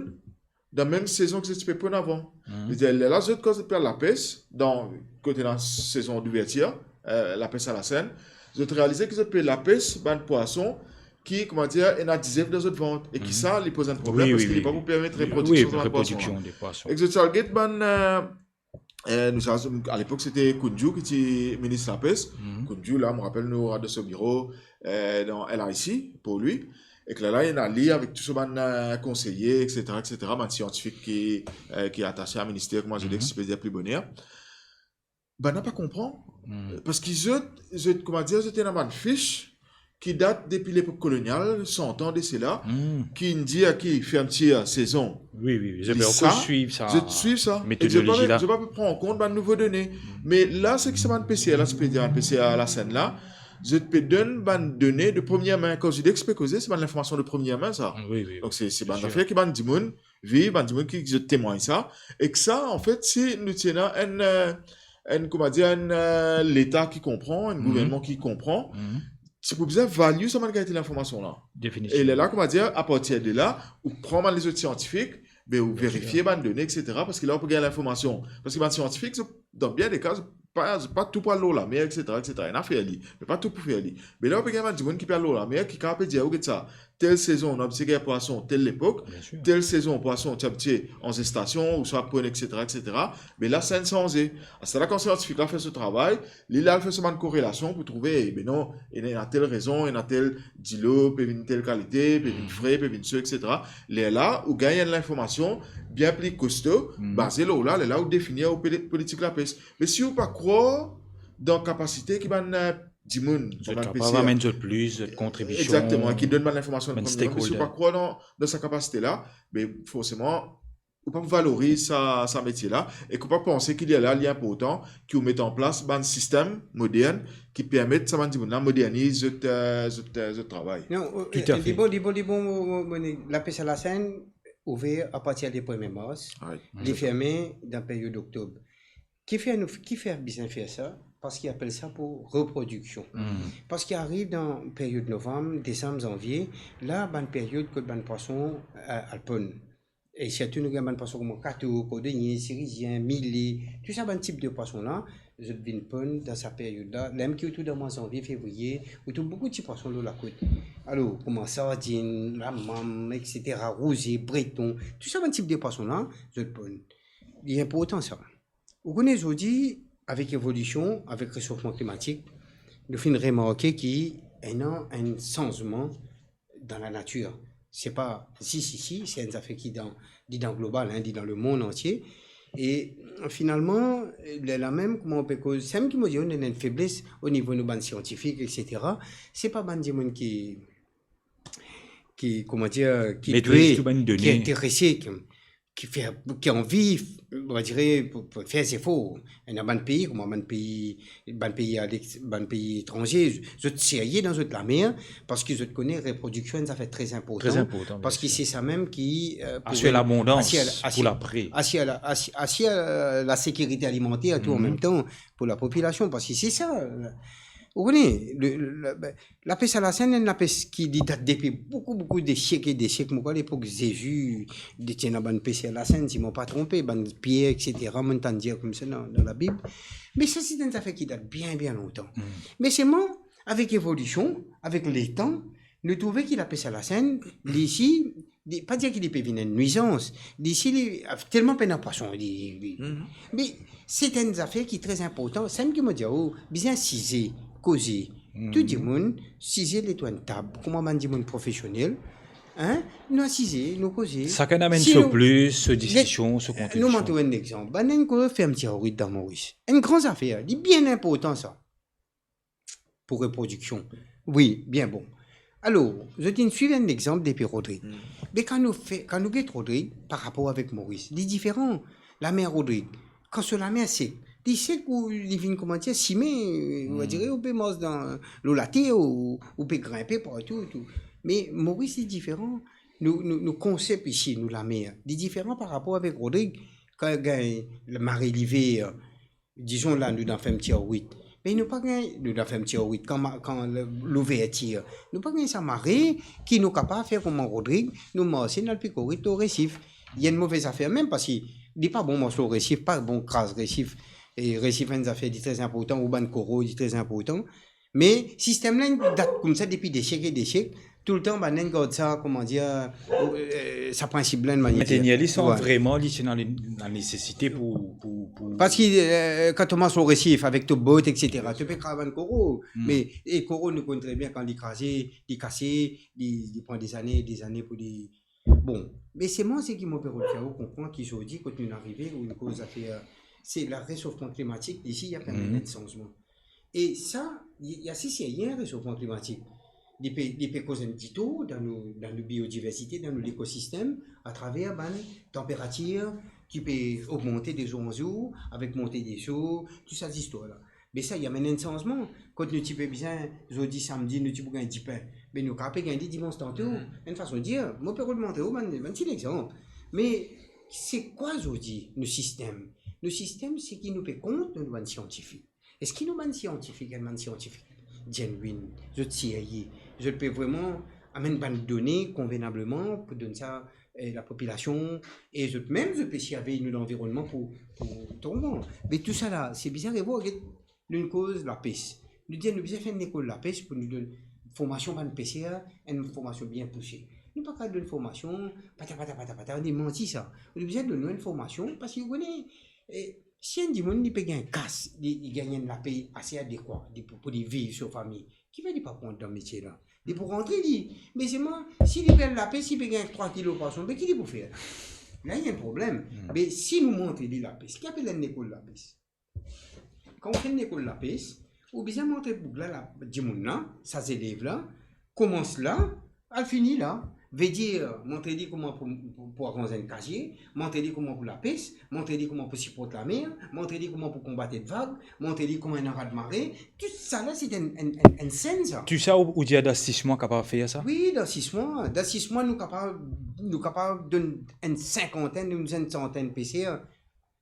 dan mem sezon ki zot ti pe ponn avan. Li dir, lerla, zot, kan zot pe al lapes, dan, kot ena sezon douvertir, e, lapes a lasenn, zot realize ki zot pe lapes bann pwason ki, kouma dir, ena dizef dan zot vant, e ki sa, li poz enn problem, paski li pa pou permet reprodiksion de bann pwason. Ek zot ti al get bann, e, E, nou sa, alepok, sete Koundiou ki ti minis lapes. Koundiou, la, mo rapel, nou rod dan so biro, e, dan L I C, pou li. Ek lerla, inn al li avek tou so bann, e, konseye, et cetera, et cetera, bann siantifik ki, e, ki atase a minister, kouma zot dir, ki ti pe dir pli boner. Bann la pa konpran. Hmm. Parski zot, zot, kouma dir, zot ena bann fis ki dat depi lepok kolonial, san an de sela, hmm, ki'nn dir ki fermetir sezon. Wi, wi, wi. Zot pe ankor swiv sa, zot swiv sa. Metodolozi la. Zot pa pe pran an kont bann nouvo done. Hmm. Me la, seki sa bann P C R la, ti pe dir, bann P C R Lasenn la, zot pe donn bann done de première main. Kan zot pe koze, se bann linformasion de première main, sa. Wi, wi, wi. Donk, se, se bann zafer ki bann dimoun viv, bann dimoun ki, ki zot temwagn sa. Ek sa, anfet, si nou ti ena enn, eh, enn, kouma dir, enn, eh, Leta ki konpran, enn gouvernman ki konpran, ti pou bizin value sa bann kalite linformasion la. Definitivman. E lerla, kouma dir, apartir de la, ou pran bann lezot siantifik, be ou verifie bann done, et cetera, parski la, ou pe gagn linformasion. Parski bann siantifik, zot, dan bien de ka, zot pa, zot pa tou pou al lor lamer, et cetera, et cetera. Ena fer li, me pa tou pou fer li. Me la, ou pe gagn bann dimoun ki pe al lor lamer, ki kapav pe dir, ou get sa, tel sezon, nou abitie gagn pwason tel lepok, tel sezon, pwason, ti abitie an zestasion, ouswa pran, et cetera, et cetera. Me la, sa inn sanze. Aster la, kan siantifik la fer so travay, li, li al fer so bann korelasion pou trouve, eh, be non, ena, ena tel rezon, ena tel dilo pe vinn tel kalite, pe vinn fre, pe vinn so, et cetera. Lerla, ou gagn enn linformasion bien pli kosto, baze lor la, lerla ou defini ou poli-, politik lapes. Me si ou pa krwar dan kapasite ki bann, eh, dimoun, zot kapav amenn zot plis, zot kontribision, exakteman, ki donn bann linformasion, bann stakeholder, si ou pa krwar dan, dan sa kapasite la, be forseman, ou pa pou valoriz sa, sa metie la, ek ou pa panse ki li la, li inportan ki ou met an plas bann sistem modern ki permet sa bann dimoun la moderniz zot, eh, zot, eh, zot travay. Non, eh, toutafe. Li bon, li bon, li bon, mo, mo, mo, lapes a Lasenn ouver apartir de premie mars, li ferme dan period oktob. Kifer nou, kifer bizin fer sa? Parski apel sa pou reprodiksion. Parski ariv dan period novanm, desam, zanvie, la bann period kot bann pwason, eh, al ponn. E sirtou nou gagn bann pwason kouma kato, kordonie, sirizien, mile, tou sa bann tip de pwason la, zot vinn ponn dan sa period la. Lerla mem ki otour dan mwa zanvie, fevriye, ou trouv boukou ti pwason lor lakout. Alor, kouma sardinn, lamam, et cetera, rouze, breton, tou sa bann tip de pwason la, zot ponn. Li inportan sa. Ou kone zordi, avek evolision, avek resofsman klimatik, nou finn remarke ki ena enn sanzman dan lanatir. Se pa zis isi, se enn zafer ki dan, li dan global, hein, li dan lemond antie. E finalman, lerla mem, kouma ou pe koz, samem ki mo dir, nou ena enn febles o nivo nou bann siantifik, et cetera. Se pa bann dimoun ki, ki, kouma dir, ki dwe, ki interese, ki, ki fer, ki anvi, on va dire, pou, pou fer zefor. Ena bann pei, kouma bann pei, bann pei alex-, bann pei etranze, zot serye dan zot lamer, parski zot kone reprodiksion enn zafer tre inportan. Tre inportan, bien sir. Parski se sa mem ki, eh, pou asir labondans, asir, pou lapre. Asir la, asir, asir, eh, lasekirite alimanter tou an mem tan pou lapopilasion, parski se sa, eh, ou kone, le, le, le, be, lapes a Lasenn, enn lapes ki li dat depi boukou, boukou de siek e de siek. Mo krwar lepok Zezi, li ti ena bann pes a Lasenn, si mo pa tronpe, bann pier, et cetera, mo'nn tann dir koumsa dan, dan Labib. Me sa, se enn zafer ki dat bien, bien lontan. Me selman, avek evolision, avek letan, nou trouve ki lapes a Lasenn, li isi, li, pa dir ki li pe vinn enn nwizans, li isi, li, telman pena pwason, li, li, me se enn zafer ki tre inportan. Samem ki mo dir ou, bizin asize, koze. Tou dimoun, size letour enn tab, kouma bann dimoun profesionel, hein, nou asize, nou koze. Sakenn amenn so plis, so diskision, so kontribision. Nou mont enn lexanp. Bann enn koz fermetir rit dan Moris. Enn gran zafer, li bien inportan sa. Pou reprodiksion. Wi, bien bon. Alor, zot inn swiv enn lexanp depi Rodrig. Me kan nou fer, kan nou get Rodrig par rapor avek Moris, li diferan. Lamer Rodrig, kan so lamer sek, li sek ou li vinn, kouma dir, sime, on va dire, ou pe mars dan, lor later, ou, ou pe grinpe partou, tou. Me Moris, li diferan. Nou, nou, nou konsep isi, nou lamer, li diferan par rapor avek Rodrig. Kan gagn mare liver, dizon la, nou dan fermetir rit. Me nou pa gagn, nou dan fermetir rit, kan ma-, kan le, louvertir, nou pa gagn sa mare ki nou kapav fer kouma Rodrig, nou marse, nou al pik rit lor resif. Li enn move zafer mem, parski li pa bon mars lor resif, pa bon kraz resif. E resif enn zafer li tre inportan, ou bann koro, li tre inportan. Me sistem la inn dat koumsa depi de siek e de siek. Toultan bann inn gard sa, kouma dir, eh, sa prinsip la enn manier. Mentenir li san vreman li ti ena le, lanesesite pou, pou, pou... Parski, eh, kan to mars lor resif avek to bot, et cetera, to pe kraze bann koro. Me, e koro, nou konn tre bien, kan li kraze, li kase, li, li pran dezane, dezane pou li Bon, me selman seki mo pe rod fer ou konpran ki zordi, kot nou arive, ou inn koz zafer, se laresofman klimatik, li si, li amenn enn sanzman. E sa, li, li ase serye, resofman klimatik. Li pe, li pe koz enn ditour dan nou, dan nou biodiversite, dan nou lekosistem, atraver bann tanperatir ki pe ogmante de zour an zour, avek monte deso, tou sa zistwar la. Me sa, li amenn enn sanzman. Kot nou ti pe bizin, zordi samdi, nou ti pou gagn dipin. Me nou kapav pe gagn li dimans tanto. Enn fason dir, mo pe rod montre ou bann, bann ti lexanp. Me se kwa zordi nou sistem? Nou sistem, se ki nou pe kont nou bann siantifik. Eski nou bann siantifik, enn bann siantifik genuine, zot serye, zot pe vreman amenn bann done konvenableman pou donn sa, eh, lapopilasion, e zot mem, zot pe sirvey nou lanvironnman pou, pou tonbe. Me tou sa la, se bizin revwar, get, nou koz lapes. Nou dir nou bizin fer enn lekol lapes pou nou donn formasion bann peser, enn formasion bien pouse. Nou pa kapav donn formasion, pata, pata, pata, pata, de manti sa. Nou bizin donn nou enn formasion, parski ou kone, eh, si enn dimoun li pe gagn kas, li, li gagn enn lapey ase adekwa, li pou, pou li viv, so fami, kifer li pa pran dan metie la? Li pou rantre li. Me selman, si li pran lapes, si li pe gagn trwa kilo pwason, be ki li pou fer? La, li ena enn problem. Me si nou montre li lapes, ki apel enn lekol lapes? Kan ou fer enn lekol lapes, ou bizin montre boug la, la, dimoun la, sa zelev la, koumans la, al fini la. Vedir, montre li kouma pou, pou, pou aranz enn kazie, montre li kouma pou lapes, montre li kouma pou siport lamer, montre li kouma pou konbat enn vag, montre li kouma ena rad mare. Tou sa la, se enn, enn, enn, enn senn sa. Tou sa, ou, ou dir dan sis mwa kapav fer sa? Wi, dan sis mwa. Dan sis mwa, nou kapav, nou kapav donn enn sinkantenn, enn santenn peser,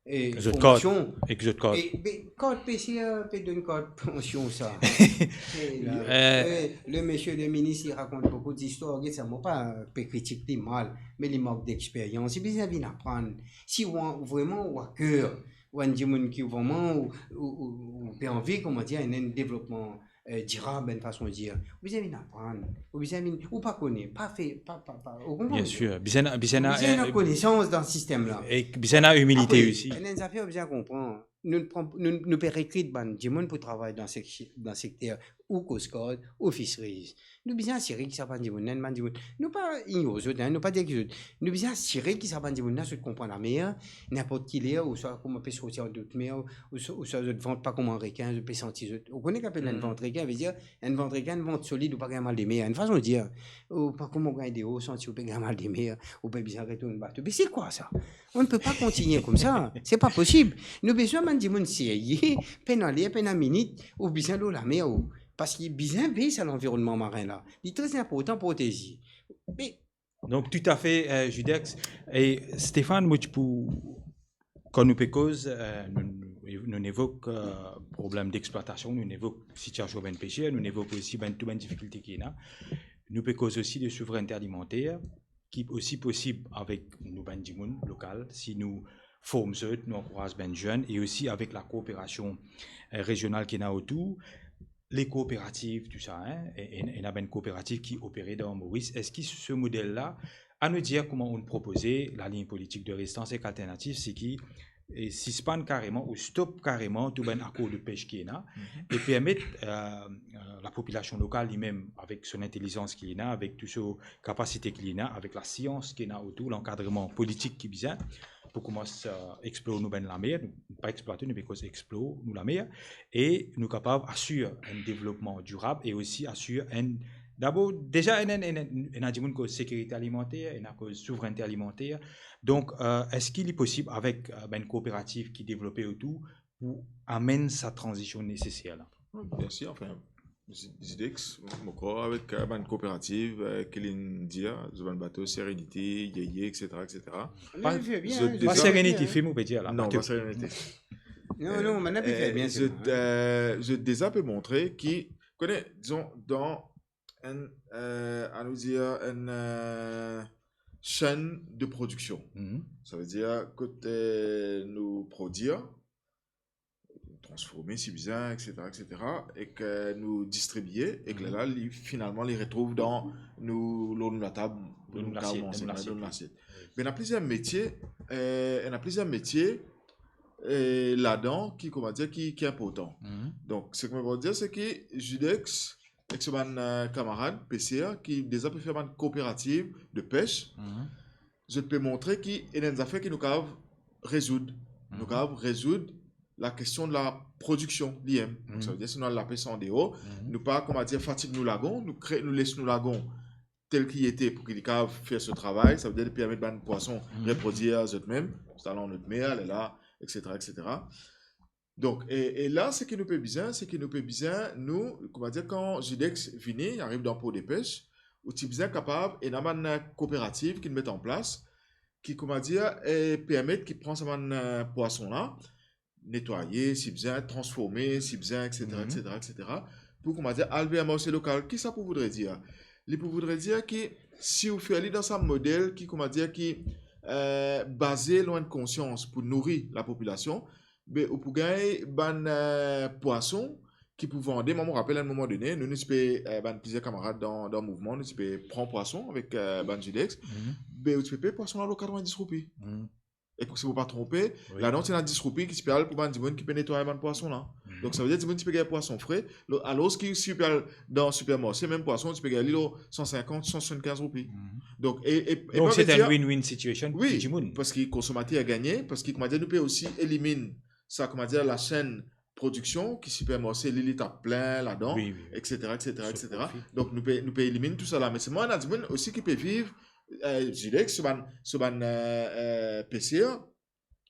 eh, formasion. Ek zot kart. E, be, kart peser, pe donn kart pansion sa. E la, eh, le misie le minis, li rakont boukou zistwar, get sa, mo pa pe kritik li mal, me li mank dexperyans, li bizin vinn aprann. Si ou, vreman ou a ker, ou enn dimoun ki vreman ou, ou, ou, ou pe anvi, kouma dir, enn, enn devlopman, eh, dirab, enn fason dir, ou bizin vinn aprann, ou bizin vinn, ou pa kone, pa fer, pa, pa, pa, ou konpran? Biensir, bizin, bizin, ou bizin eh, konesans dan sistem la. E bizin imilite osi. Apre, enn, enn zafer ou bizin konpran, nou pran, nou, nou pe rekrit bann dimoun pou travay dan sek-, dan sekter ou Coast Guard, ou Fisheries. Nou bizin asire ki sa bann dimoun la, bann dimoun, nou pa ignor zot, hein, nou pa dir ki zot. Nou bizin asire ki sa bann dimoun la, zot konpran lamer, ninport ki ler, ouswa kouma pe sorti an dot mer, ouswa, ouswa zot vant pa kouma rekin, zot pe santi zot. Ou kone ki apel enn vant rekin, vedir enn vant rekin, enn vant solid, ou pa gagn mal de mer. Enn fason dir, ou pa kouma ou gagn deor, santi ou pe gagn mal de mer, ou pe bizin retourn bato. Me se kwa sa? On ne peut pas continuer comme ça. C'est pas possible. Nou bizin bann dimoun serye, pena ler, pena minit, ou bizin lor lamer, ou, parski bizin vey sa lanvironnman marin la. Li tre inportan proteze. Me donk, toutafe, eh, Judex. E Stéphane, mo ti pou, kan nou pe koz, eh, nou, nou, nou evok, eh, problem dexplwatasion, nou evok sitiasion bann peser, nou evok osi bann, tou bann difikilte ki ena. Nou pe koz osi de souverennte alimanter, ki osi posib avek nou bann dimoun lokal, si nou form zot, nou ankouraz bann zenn, e osi avek la kooperasion, eh, rezional ki ena otour, le kooperativ, tou sa, hein, e, e, ena bann kooperativ ki opere dan Moris. Eski se model la, anou dir kouma ou'nn propoze, lalign politik de rezistans ek alternatif, se ki, eh, sispann kareman ou stop kareman tou bann akor de pes ki ena, e permet, eh, eh, lapopilasion lokal limem, avek so lintelizans ki ena, avek tou so kapasite ki ena, avek lasians ki ena otour, lankadreman politik ki bizin, pou koumans, eh, explor nou bann lamer, nou pa explwate, nou pe koz explor nou lamer, e nou kapav asir enn devlopman dirab e osi asir enn, dabor, deza enn, enn, enn, ena dimoun koz sekirite alimanter, ena koz souverennte alimanter. Donk, eh, eski li posib avek, eh, bann kooperativ ki devlope otour pou amenn sa tranzision neseser la? Wi, biensir, anfin, Zi-, Zidex, mo krwar avek, eh, bann kooperativ, eh, ki li'nn dir, zot bann bato Serenity, Yeye, et cetera, et cetera. Non, li fer bien, zot deza... Pa Serenity Film, ou pe dir la, non, bato. Pa Serenity. Non, non, bann la pe fer bien, zot, eh, zot deza pe montre ki, kone, dizon, dan enn, eh, anou dir, enn, eh, chaîne de production. Sa ve dir, kot, eh, nou prodir, transforme si bizin, et cetera, et cetera, ek nou distribie, ek lerla, li, finalman, li retrouv dan nou, lor nou latab, lor nou lasiet, lor nou lasiet. Me ena plizier metie, eh, ena plizier metie, eh, ladan ki, kouma dir, ki, ki inportan. Donk, seki mo pe dir, se ki Judex, ek so bann, eh, kamarad peser ki deza pe fer bann kooperativ de pes, zot pe montre ki ena enn zafer ki nou kapav rezoud. nou kapav rezoud lakestion de la prodiksion li mem. Donk, sa ve dir, si nou al lapes andeor, nou pa, kouma dir, fatig nou lagon, nou kre-, nou les nou lagon tel ki li ete pou ki li kapav fer so travay, sa ve dir li permet bann pwason reprodwir zot mem, zot al an lot mer, lerla, et cetera, et cetera. Donk, e, e la, seki nou pe bizin, seki nou pe bizin, nou, kouma dir, kan Zilex vini, ariv dan por de pes, ou ti bizin kapav, ena bann, eh, kooperativ ki met an plas, ki, kouma dir, eh, permet ki pran sa bann, eh, pwason la, netwaye, si bizin, transforme, si bizin, et cetera, et cetera, et cetera, pou, kouma dir, al ver marse lokal. Ki sa pou voudre dir? Li pou voudre dir ki si ou fer li dan sa model ki, kouma dir, ki, eh, baze lor enn konsians pou nouri lapopilasion, be, ou pou gagn bann, eh, pwason ki pou vande. Mwa, mo rapel, a enn moman done, nou, nou ti pe, eh, bann plizier kamarad dan, dan mouvman, nou ti pe pran pwason avek, eh, bann Zilex. Be, ou ti pe pey pwason la lor katrovin-dis roupi. E pou ki mo pa tronpe, ladan ti ena dis roupi ki ti pe al pou bann dimoun ki pe netway bann pwason la. Donk, sa ve dir dimoun ti pe gagn pwason fre, lo-, alor ki si ou pe al dan sipermarse, mem pwason, ti pe gagn li lor san sinkant, san swasannkinz roupi. Donk, e, e, e Donk, pa se vedir enn win-win situation pou tou dimoun. Wi, parski konsomater gagne, parski, kouma dir, nou pe osi eliminn sa, kouma dir, lasenn prodiksion ki sipermarse, li, li tap plin ladan, wi, wi, wi, et cetera, et cetera, so et cetera. Profi. Donk, nou pe, nou pe eliminn tou sa la. Me selman, ena dimoun osi ki pe viv, eh, Zilex, so bann, so bann, eh, eh, peser,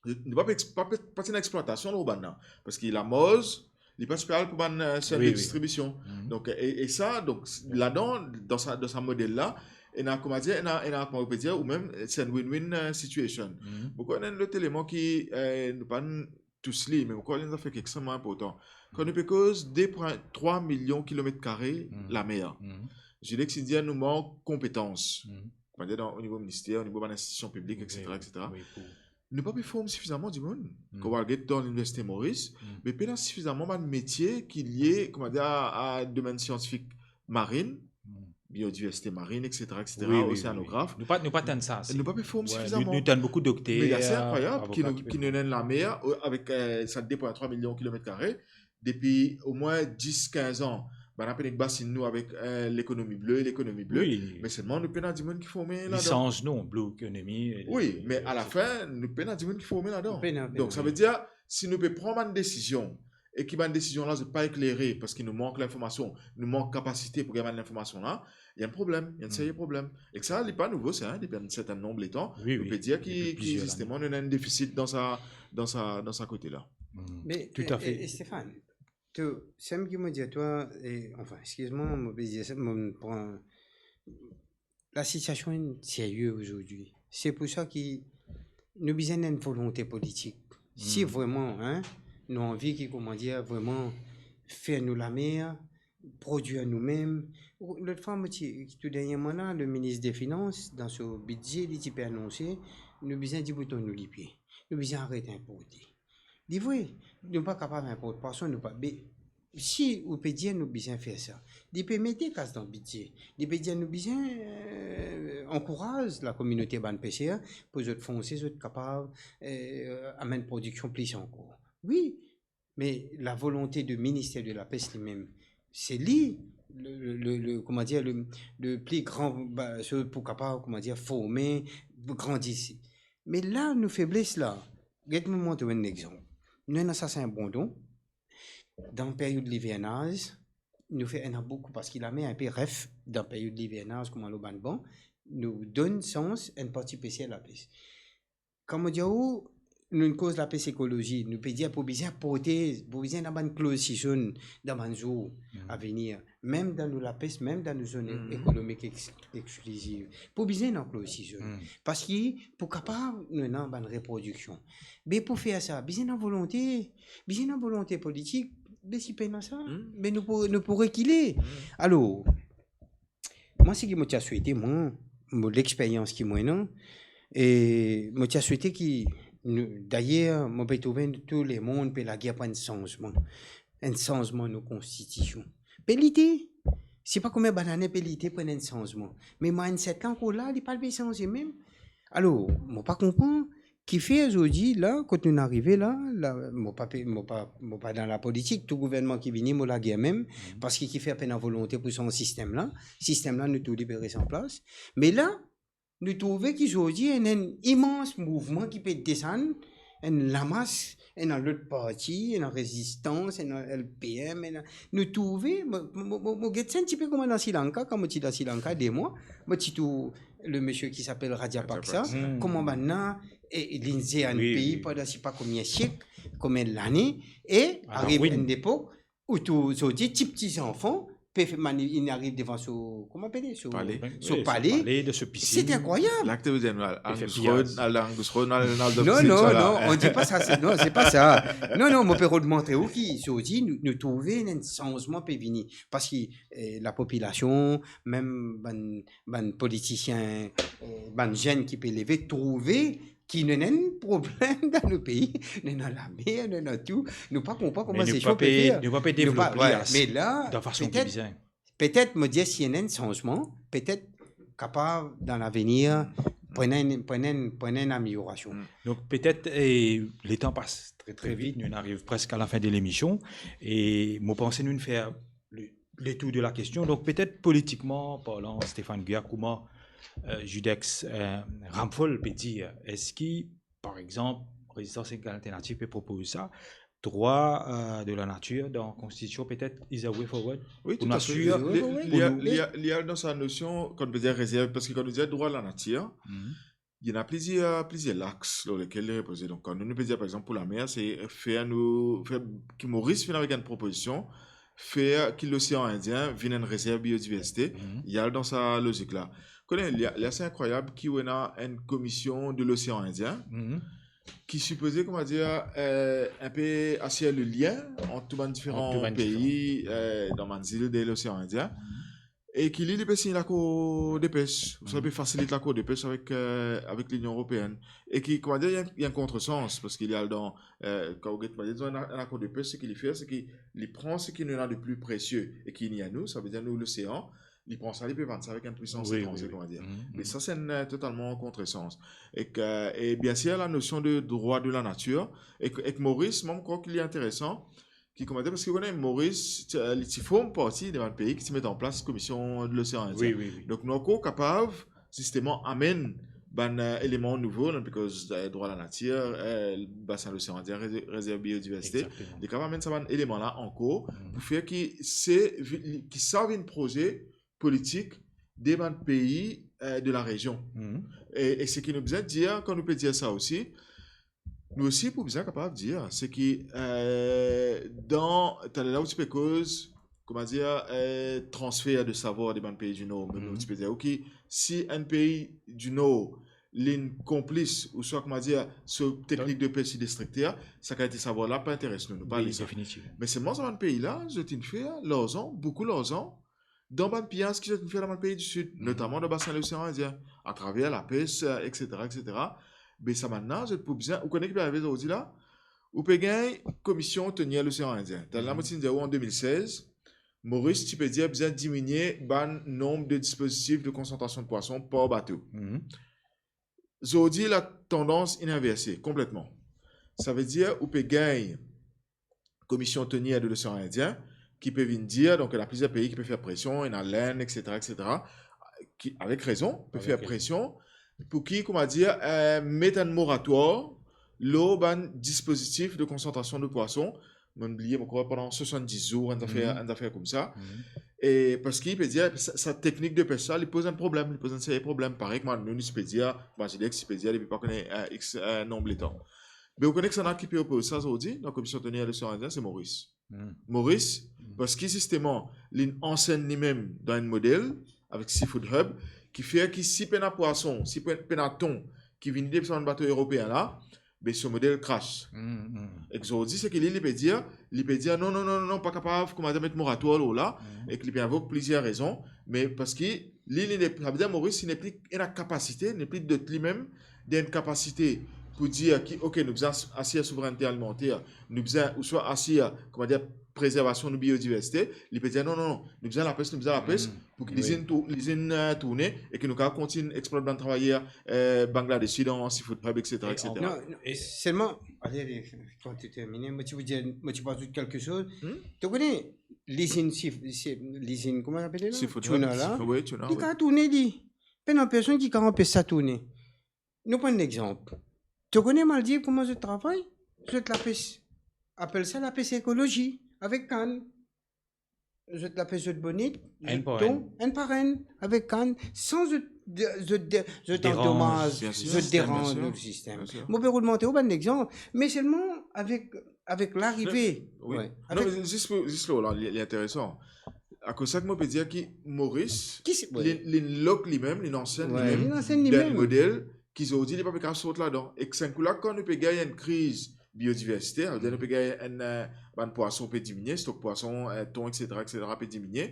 nou pa pe ex-, pa pe, pa ti ena explwatasion lor bann la. Parski lamars, li pa ti pe al pou bann, eh, senn de distribision. Wi, wi. Donk, e, e sa, donk, s-, ladan, dan sa, dan sa model la, ena, kouma dir, ena, ena, kouma ou pe dir, ou mem, eh, se enn win-win, eh, situation. Mo krwar ena enn lot eleman ki, eh, nou pa'nn tous li, me mo krwar li ena fer kiksoz vremem inportan. Kan nou pe koz de pwin trwa milion kilomet kare lamer, Zilex inn dir nou mank konpetans. Kouma dir, dan, o nivo minister, o nivo bann institision piblik, wi, et cetera, wi, et cetera. Wi, pou Nou pa pe form sifizaman dimoun. Kan ou al get dan Liniversite Moris, be pena sifizaman bann metie ki lie, kouma dir, a, a domenn siantifik marin, biodiversite marin, et cetera, et cetera, wi, wi, oseanograf. Wi, wi. Nou pa, nou pa tann sa ase. Nou pa pe form sifizaman. Wi, nou, nou tann boukou dokter, avoka ki pe form. Me li ase inkroyab ki nou, ki nou ena enn lamer, eh, avek, eh, sa de pwin trwa milion kilomet kare, depi omwin dis, kinz an, bann la pe nek basinn nou avek, eh, lekonomi ble, lekonomi ble. Wi. Me selman nou pena dimoun ki forme ladan. Li sanz non, Blue Economy, wi, eh, me alafin, nou pena dimoun ki forme ladan. Pena, pena, pena. Donk, sa ve dir, si nou pe pran bann desizion, e ki bann desizion la, zot pa eklere, parski nou mank linformasion, nou mank kapasite pou gagn bann linformasion la, ena enn problem, ena enn serye problem. E sa, li pa nouvo, sa, depi enn serten nonb letan, wi, nou pe dir ki, depi plizier lane, ki zisteman, nou ena enn defisit dan sa, dan sa, dan sa kote la. Me, toutafe. E, e, Stéphane, to, seki mo dir twa, e, anfin, exkiz mwa, mo pe dir sa, mo pran, lasitiasion serye azordi. Se pou sa ki nou bizin enn volonte politik. Si vreman, hein, nou anvi ki, kouma dir, vreman fer nou lamer, prodwir noumem. Lot fwa, mo ti, tou dernyerman la, le minis de finans, dan so bidze, li ti pe anonse, nou bizin dibouton nou lipie. Nou bizin aret inporte. Li vre, nou pa kapav inport pwason, nou pa, be, si ou pe dir nou bizin fer sa, li pe mete kas dan bidze, li pe dir nou bizin, eh, ankouraz lakominote bann peser pou zot fonse, zot kapav, eh, amenn prodiksion plis ankor. Wi, me lavolonte de minister de lapes limem, se li le, le, le, le, kouma dir, le, le pli gran, ba, se pou kapav, kouma dir, forme, grandisi. Me la, nou febles la, get mo montre ou enn lexanp. Nou ena sasin bondon, dan period livernaz, nou fer ena boukou, parski lamer inpe ref dan period livernaz, kouma lor bann ban, nou donn sans enn parti peser lapes. Kan mo dir ou, nou koz lapes ekolozi, nou pe dir pou bizin protez, pou bizin ena bann clause season dan bann zour avenir, mem dan nou lapes, mem dan nou zone ekonomik ex-, exkliziv. Pou bizin ena clause season. Parski pou kapav nou ena bann reprodiksion. Me pou fer sa, bizin ena volonte, bizin ena volonte politik, me si pena sa, me nou pou, nou pou rekile. Alor, mwa, seki mo ti a swete, mwa, mo lexperyans ki mo ena, e mo ti a swete ki nou, dayer, mo pe trouve tou lemond pe lager pou enn sanzman, enn sanzman nou konstitision. Pe lite, se pa konbien bann ane pe lite pou enn sanzman. Me mwa, enn set la ankor la, li pa pe sanze mem. Alor, mo pa konpran, kifer zordi la, kot nou arive la, la, mo pa pe, mo pa, mo pa dan lapolitik, tou gouvernman ki vini, mo lager mem, parski kifer pena volonte pou sanz sistem la, sistem la, nou tou li pe res an plas. Me la, nou trouve ki zordi ena enn imans mouvman ki pe desann, enn lamas, ena lot parti, ena Rezistans, ena L P M, ena, nou trouve, mo, mo, mo, mo get sa enn tipe kouma dan Sri Lanka, kan mo ti dan Sri Lanka de mwa, mo ti trouv le misie ki apel Rajapaksa, Rajapaksa. Hmm. Kouma bann la, e, e, linn zer enn pei pandan sipa konbien siek, konbien lane, e ariv enn lepok, ou trouv zordi, ti pti zanfan, pe fer mani-, inn ariv devan so, kouma apele, so pale. So pale. Wi, so pale, dan so pisin. C'est incroyable. L'acte de General. Pe fer piyaz. Angus Road, al Angus Road, al, al, non, non, non, on dit pas ça, c'est, non, c'est pas ça. Non, non, mo pe rod montre ou ki, zordi, nou, nou trouve enn sanzman pe vini. Parski, eh, lapopilasion, mem bann, bann politisien, eh, bann zenn ki pe leve, trouve ki nou ena enn problem dan nou pei, nou ena lamer, nou ena tou, nou pa konpran kouma session pe fer. Nou pa pe devlop li dan fason ki bizin. Me la, petet, petet, mo dir, si ena enn sanzman, petet kapav, dan lavenir, pran enn, pran enn, pran enn ameliorasion. Mm. Donk, petet, eh, letan pas tre, tre vit, nou ariv preske a lafin de lemision, e mo panse nou fer le, le tour de la kestion. Donk, petet politikman parlan, Stéphane Guya, kouma, eh, Judex, eh, Ramphol pe dir, eski, par exanp, Rezistans Egal Alternativ pe propoz sa, drwa, eh, de la natir dan konstitision, petet is a way forward? Wi, toutafe. Pou nou asir, li, li, pou nou li, li, li al dan sa nosion, kan nou pe dir rezerv, parski kan nou dir drwa de la natir, ena plizier, plizier lax lor lekel li repoze. Donk, kan nou, nou pe dir, par exanp, pou lamer, se fer nou, fer ki Moris vinn avek enn propozision, fer ki Losean Indien vinn enn rezerv biodiversite, li al dan sa lozik la. Kone, li, li ase inkrwayab ki ou ena enn komision de Losean Indien ki sipoze, kouma dir, eh, enn pe asir le lien ant tou bann diferan pei, eh, dan bann zil de Losean Indien. E ki li, li pe sign lakor de pes, ouswa li pe fasilit lakor de pes avek, eh, avek Linion Eropeenn. E ki, kouma dir, ena, ena enn kontresans, parski li al dan, eh, kan ou get, kouma dir, dizon, enn, enn lakor de pes, seki li fer, seki li pran seki nou ena de pli presie e ki ena nou, savedir nou, losean, li pran sa, li pe vann sa avek enn pwisans etranze, kouma dir. Me sa, se enn, eh, totalman kontresans. Ek, eh, e biensir, la nosion de drwa de la natir, ek, ek Moris, mwa, mo krwar ki li interesan, ki, kouma dir, parski ou kone, Moris, ti, eh, li ti form parti de bann pei ki ti met an plas Komision de Losean Indien. Wi, wi, wi. Donk, nou ankor kapav, zisteman, amenn bann, eh, eleman nouvo, non, because, eh, drwa lanatir, eh, basin Losean Indien, reze-, rezerv biodiversite, li kapav amenn sa bann eleman la ankor pou fer ki se vi-, ki sa vinn proze politik de bann pei, eh, de la rezion. E, e seki nou bizin dir, kan nou pe dir sa osi, nou osi pou bizin kapav dir, seki, eh, dan, taler la ou ti pe koz, kouma dir, eh, transfer de savwar de bann pei di Nor, mem nou ti pe dir, ok, si enn pei di Nor, linn konplis, ouswa, kouma dir, so teknik de pes li destrikte, sa kalite savwar la pa interes nou, nou pa ale sa. Wi, definitivman. Me selman sa bann pei la, zot inn fer larzan, boukou larzan, dan bann piyaz ki zot inn fer dan bann pei di Sid, notaman dan basin Losean Indien, atraver lapes, eh, et cetera, et cetera. Be sa bann la, zot pou bizin, ou kone ki pe arive zordi la? Ou pe gagn Komision Tonnière Losean Indien. Taler la, mo ti dir ou an de mil sez, Moris ti pe dir bizin diminie bann nonb de dispozitif de konsantrasion de pwason par bato. Zordi, la tandans inn inverse konpletman. Savedir, ou pe gagn Komision Tonnière de Losean Indien, ki pe vinn dir, donk, ena plizier pei ki pe fer presion, ena Lenn, et cetera, et cetera, ki, avek rezon, pe fer presion pou ki, kouma dir, eh, met enn moratwar lor bann dispozitif de konsantrasion de pwason, mo bliye, mo krwar pandan swasanndiz zour, enn zafer, enn zafer koumsa. E parski, pe dir, sa, sa teknik de pes la, li poz enn problem, li poz enn seri problem. Parey kouma nou, nou ti pe dir, kouma Zidex ti pe dir, depi pa kone, eh, X, eh, nonb letan. Me ou kone kisannla ki pe opoz sa zordi dan Komision Tonnière de Losean Indien, se Moris. Moris, parski zisteman, linn ansenn limem dan enn model avek Seafood Hub, ki fer ki si pena pwason, si pe-, pena ton ki vini depi sa bann bato Eropeen la, be so model crash. Ek zordi, seki li, li pe dir, li pe dir, non, non, non, non, non, pa kapav, kouma dir, met moratwar lor la, ek li pe invok plizier rezon, me parski li, li ne, savedir Moris, li nepli ena kapasite, nepli dot limem de enn kapasite pou dir ki, ok, nou bizin as-, asir souvrennte alimanter, nou bizin ouswa asir, kouma dir, prezervasion nou biodiversite, li pe dir, non, non, non, nou bizin lapes, nou bizin lapes, pou ki lizinn tou-, lizinn, eh, tourne, e ki nou kapav kontign eksplwat bann travayer, eh, Bangladeshi dan Seafood Hub, et cetera, et cetera. Non, non, e selman, ale, ale, kan to termine, mo ti pou dir, mo ti pou azout kelke soz. To kone, lizinn sif-, si-, lizinn, kouma apele la? Seafood Hub. Tuna la. Wi, tuna, wi. Li kapav tourne, li. Pena personn ki kapav anpes sa tourne. Nou pran enn exanp. To kone Maldiv kouma zot travay? Zot lapes, apel sa lapes ekolozi, avek kann. Zot lapes zot bonit, enn par enn, enn par enn, avek kann, san zot, zot, zot andomaz, zot deranz lor sistem. Mo pe rod montre ou bann lexanp, me selman avek, avek larive. Non, me zis pou, zis la, li, li interesan. Akoz sa ki mo pe dir ki Moris, li, li lok limem, li ansien limem, li ansien limem model ki zordi li pa pe kapav sort ladan. Ek sa kou la, kan nou pe gagn enn kriz biodiversite, savedir nou pe gagn enn, eh, bann pwason pe diminie, stok pwason, eh, ton, et cetera, et cetera, pe diminie.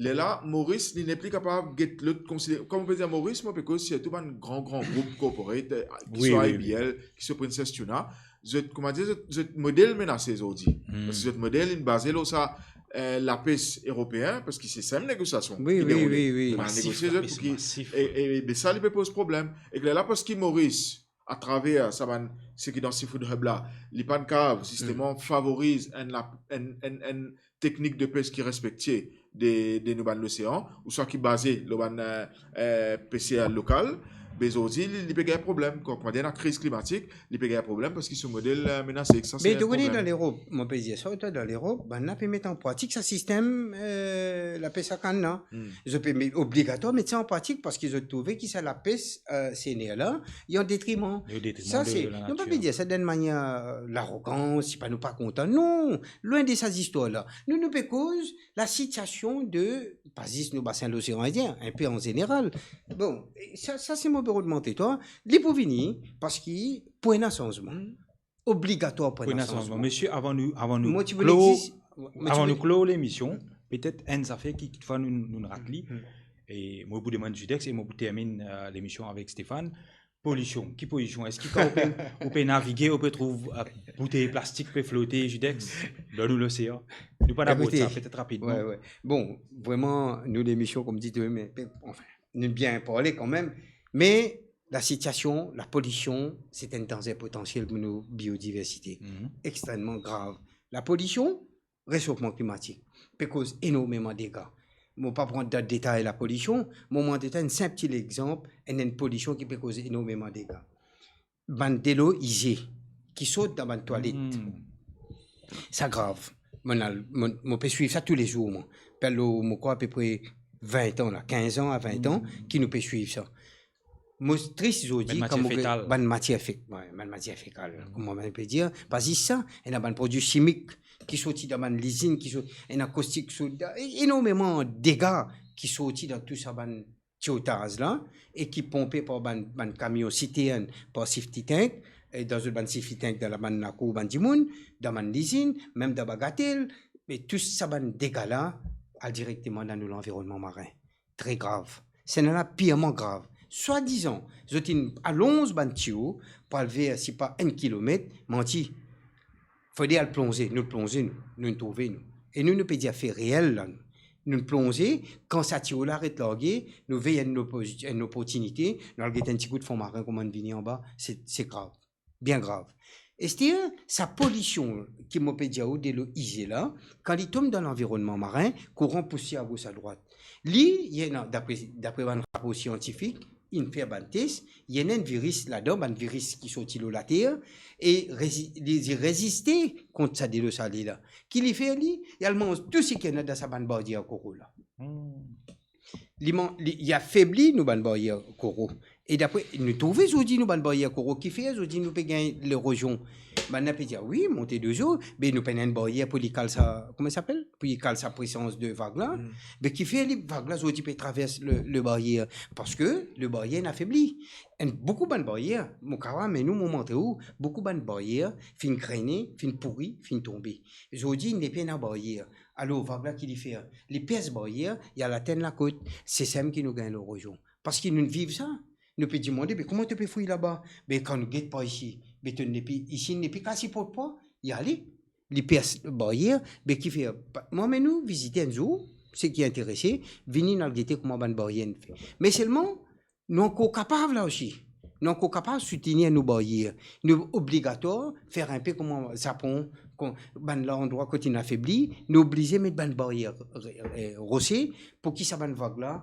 Lerla, Moris, li nepli kapav get lot konsidere. Kan mo pe dir Moris, mo pe koz sirtou bann gran, gran group corporate, eh, ki swa I B L, ki swa Princess Tuna. Zot, kouma dir, zot, zot model menase zordi. Parski zot model, li baze lor sa, eh, lapes eropeen, parski se sa mem negosiasion ki deroule. Wi, wi, wi. Negosie zot pou ki, e, e, e, be sa, li pe poz problem. Ek lerla, parski Moris, atraver sa bann, seki dan Seafood Hub la, li pa'nn kapav, zisteman, favoriz enn lap-, enn, enn, enn teknik de pes ki respekte de, de nou bann losean, ouswa ki baze lor bann, eh, eh, peser lokal, be zordi, li, li pe gagn problem. Kan, kan ena kriz klimatik, li pe gagn problem parski so model, eh, menase. Sa, se enn problem. Me to kone dan Lerop, mo pe dir sa, to dan Lerop, bannla pe met an pratik sa sistem, eh, lapes a kann la. Zot pe met, obligatwar met sa an pratik parski zot trouve ki sa lapes, eh, sener la, li an detriman. Li an detriman de lanati. Sa se, nou pa pe dir sa dan enn manier, eh, larogans, si pa nou pa kontan. Non, lwin de sa zistwar la. Nou, nou pe koz lasitiasion de, pa zis nou basin losean Indien, enpe an zeneral. Bon, sa, sa se mo pe rod montre twa, li pou vini, parski pou ena sanzman. Obligatwar pou ena sanzman. Pou ena sanzman. Mesie, avan nou, avan nou klor, avan nou klor lemision, petet enn zafer ki, ki kikfwa nou, nou rat li, e mo pou demann Judex e mo pou terminn, eh, lemision avek Stéphane. Polision, ki polision? Eski kan ou pe, ou pe navige, ou pe trouv, eh, boutey plastik pe flote, Judex, dan nou losean? Nou pa abord sa, petet rapidman. Bon, vreman, nou lemision, kouma dir, me, anfin, nou bien parle kanmem, me lasitiasion, lapolision, se enn danze potansiel pou nou biodiversite. Extrememan grav. Lapolision, resofman klimatik, pe koz enormeman dega. Mo pa pou rant dan detay lapolision, mo, mo montre twa enn sinp ti lexanp, enn, enn polision ki pe koz enormeman dega. Bann delo ize ki sort dan bann twalet. Sa grav. Mo, mo, mo pe swiv sa toulezour, mwa. Pe lor, mo krwar apepre vin an la, kinz an a vin an ki nou pe swiv sa. Mo tris zordi, bann matier fekal, bann matier fek-, wi, bann matier fekal, kouma nou pe dir, pa zis sa, ena bann prodwi simik ki sorti dan bann lizinn, ki sort, ena kostik soda, e-, enormeman dega ki sorti dan tou sa bann tiotaz la, e ki ponpe par bann, bann kamion sitern par safety tank, e dan zot bann safety tank dan la bann lakour bann dimoun, dan bann lizinn, mem dan bagatel, me tou sa bann dega la al direkteman dan nou lanvironnman marin. Tre grav. Sa ena la pirman grav. Swadizan, zot inn alonz bann tiyo pou al ver sipa enn kilomet, manti. Fode al plonze, nou plonze nou, nou trouve nou. E nou, nou pe dir fe reel la, nou. Nou plonze, kan sa tiyo la aret large, nou vey enn lopo-, enn loportinite, nou al get enn ti kout fon marin kouma inn vini anba, se, se grav. Bien grav. Ester, sa polision ki mo pe dir ou delo ize la, kan li tom dan lanvironnman marin, kouran pouse a gos a drwat. Li, li ena, dapre, dapre bann rapor siantifik, inn fer bann tes, li ena enn viris ladan, bann viris ki sorti lor later, e rezi-, li, li reziste kont sa delo sale la. Ki li fer li? Li al manz tou seki ena dan sa bann baryer koro la. Li man-, li, li afebli nou bann baryer koro. E dapre, nou trouve zordi nou bann baryer koro, kifer zordi nou pe gagn lerozion. Bannla pe dir, wi, monte de zo, be nou pena enn baryer pou li kal sa, kouma sa apel? Pou li kal sa presans de vag la. Be kifer li, vag la zordi pe travers le, le baryer? Parski le baryer inn afebli. Enn, boukou bann baryer, mo kapav amenn ou, mo montre ou, boukou bann baryer finn grene, finn pouri, finn tonbe. Zordi, nepli ena baryer. Alor, vag la ki li fer? Li pers baryer, li al atenn lakot. Se samem ki nou gagn lerozion. Parski nou viv sa. Nou pe dimande, be kouma to pe fouy laba? Be kan nou get par isi, be to nepli, isi nepli kapav siport twa, li ale. Li pers baryer, be kifer? Pa-, mo amenn ou vizite enn zour, seki interese, vini nou al gete kouma bann baryer inn fer. Me selman, nou ankor kapav la osi. Nou ankor kapav soutenir nou baryer. Nou obligatwar fer enpe kouma Zapon, kon-, bann landrwa kot inn afebli, nou oblize met bann baryer, e, e, rose, pou ki sa bann vag la,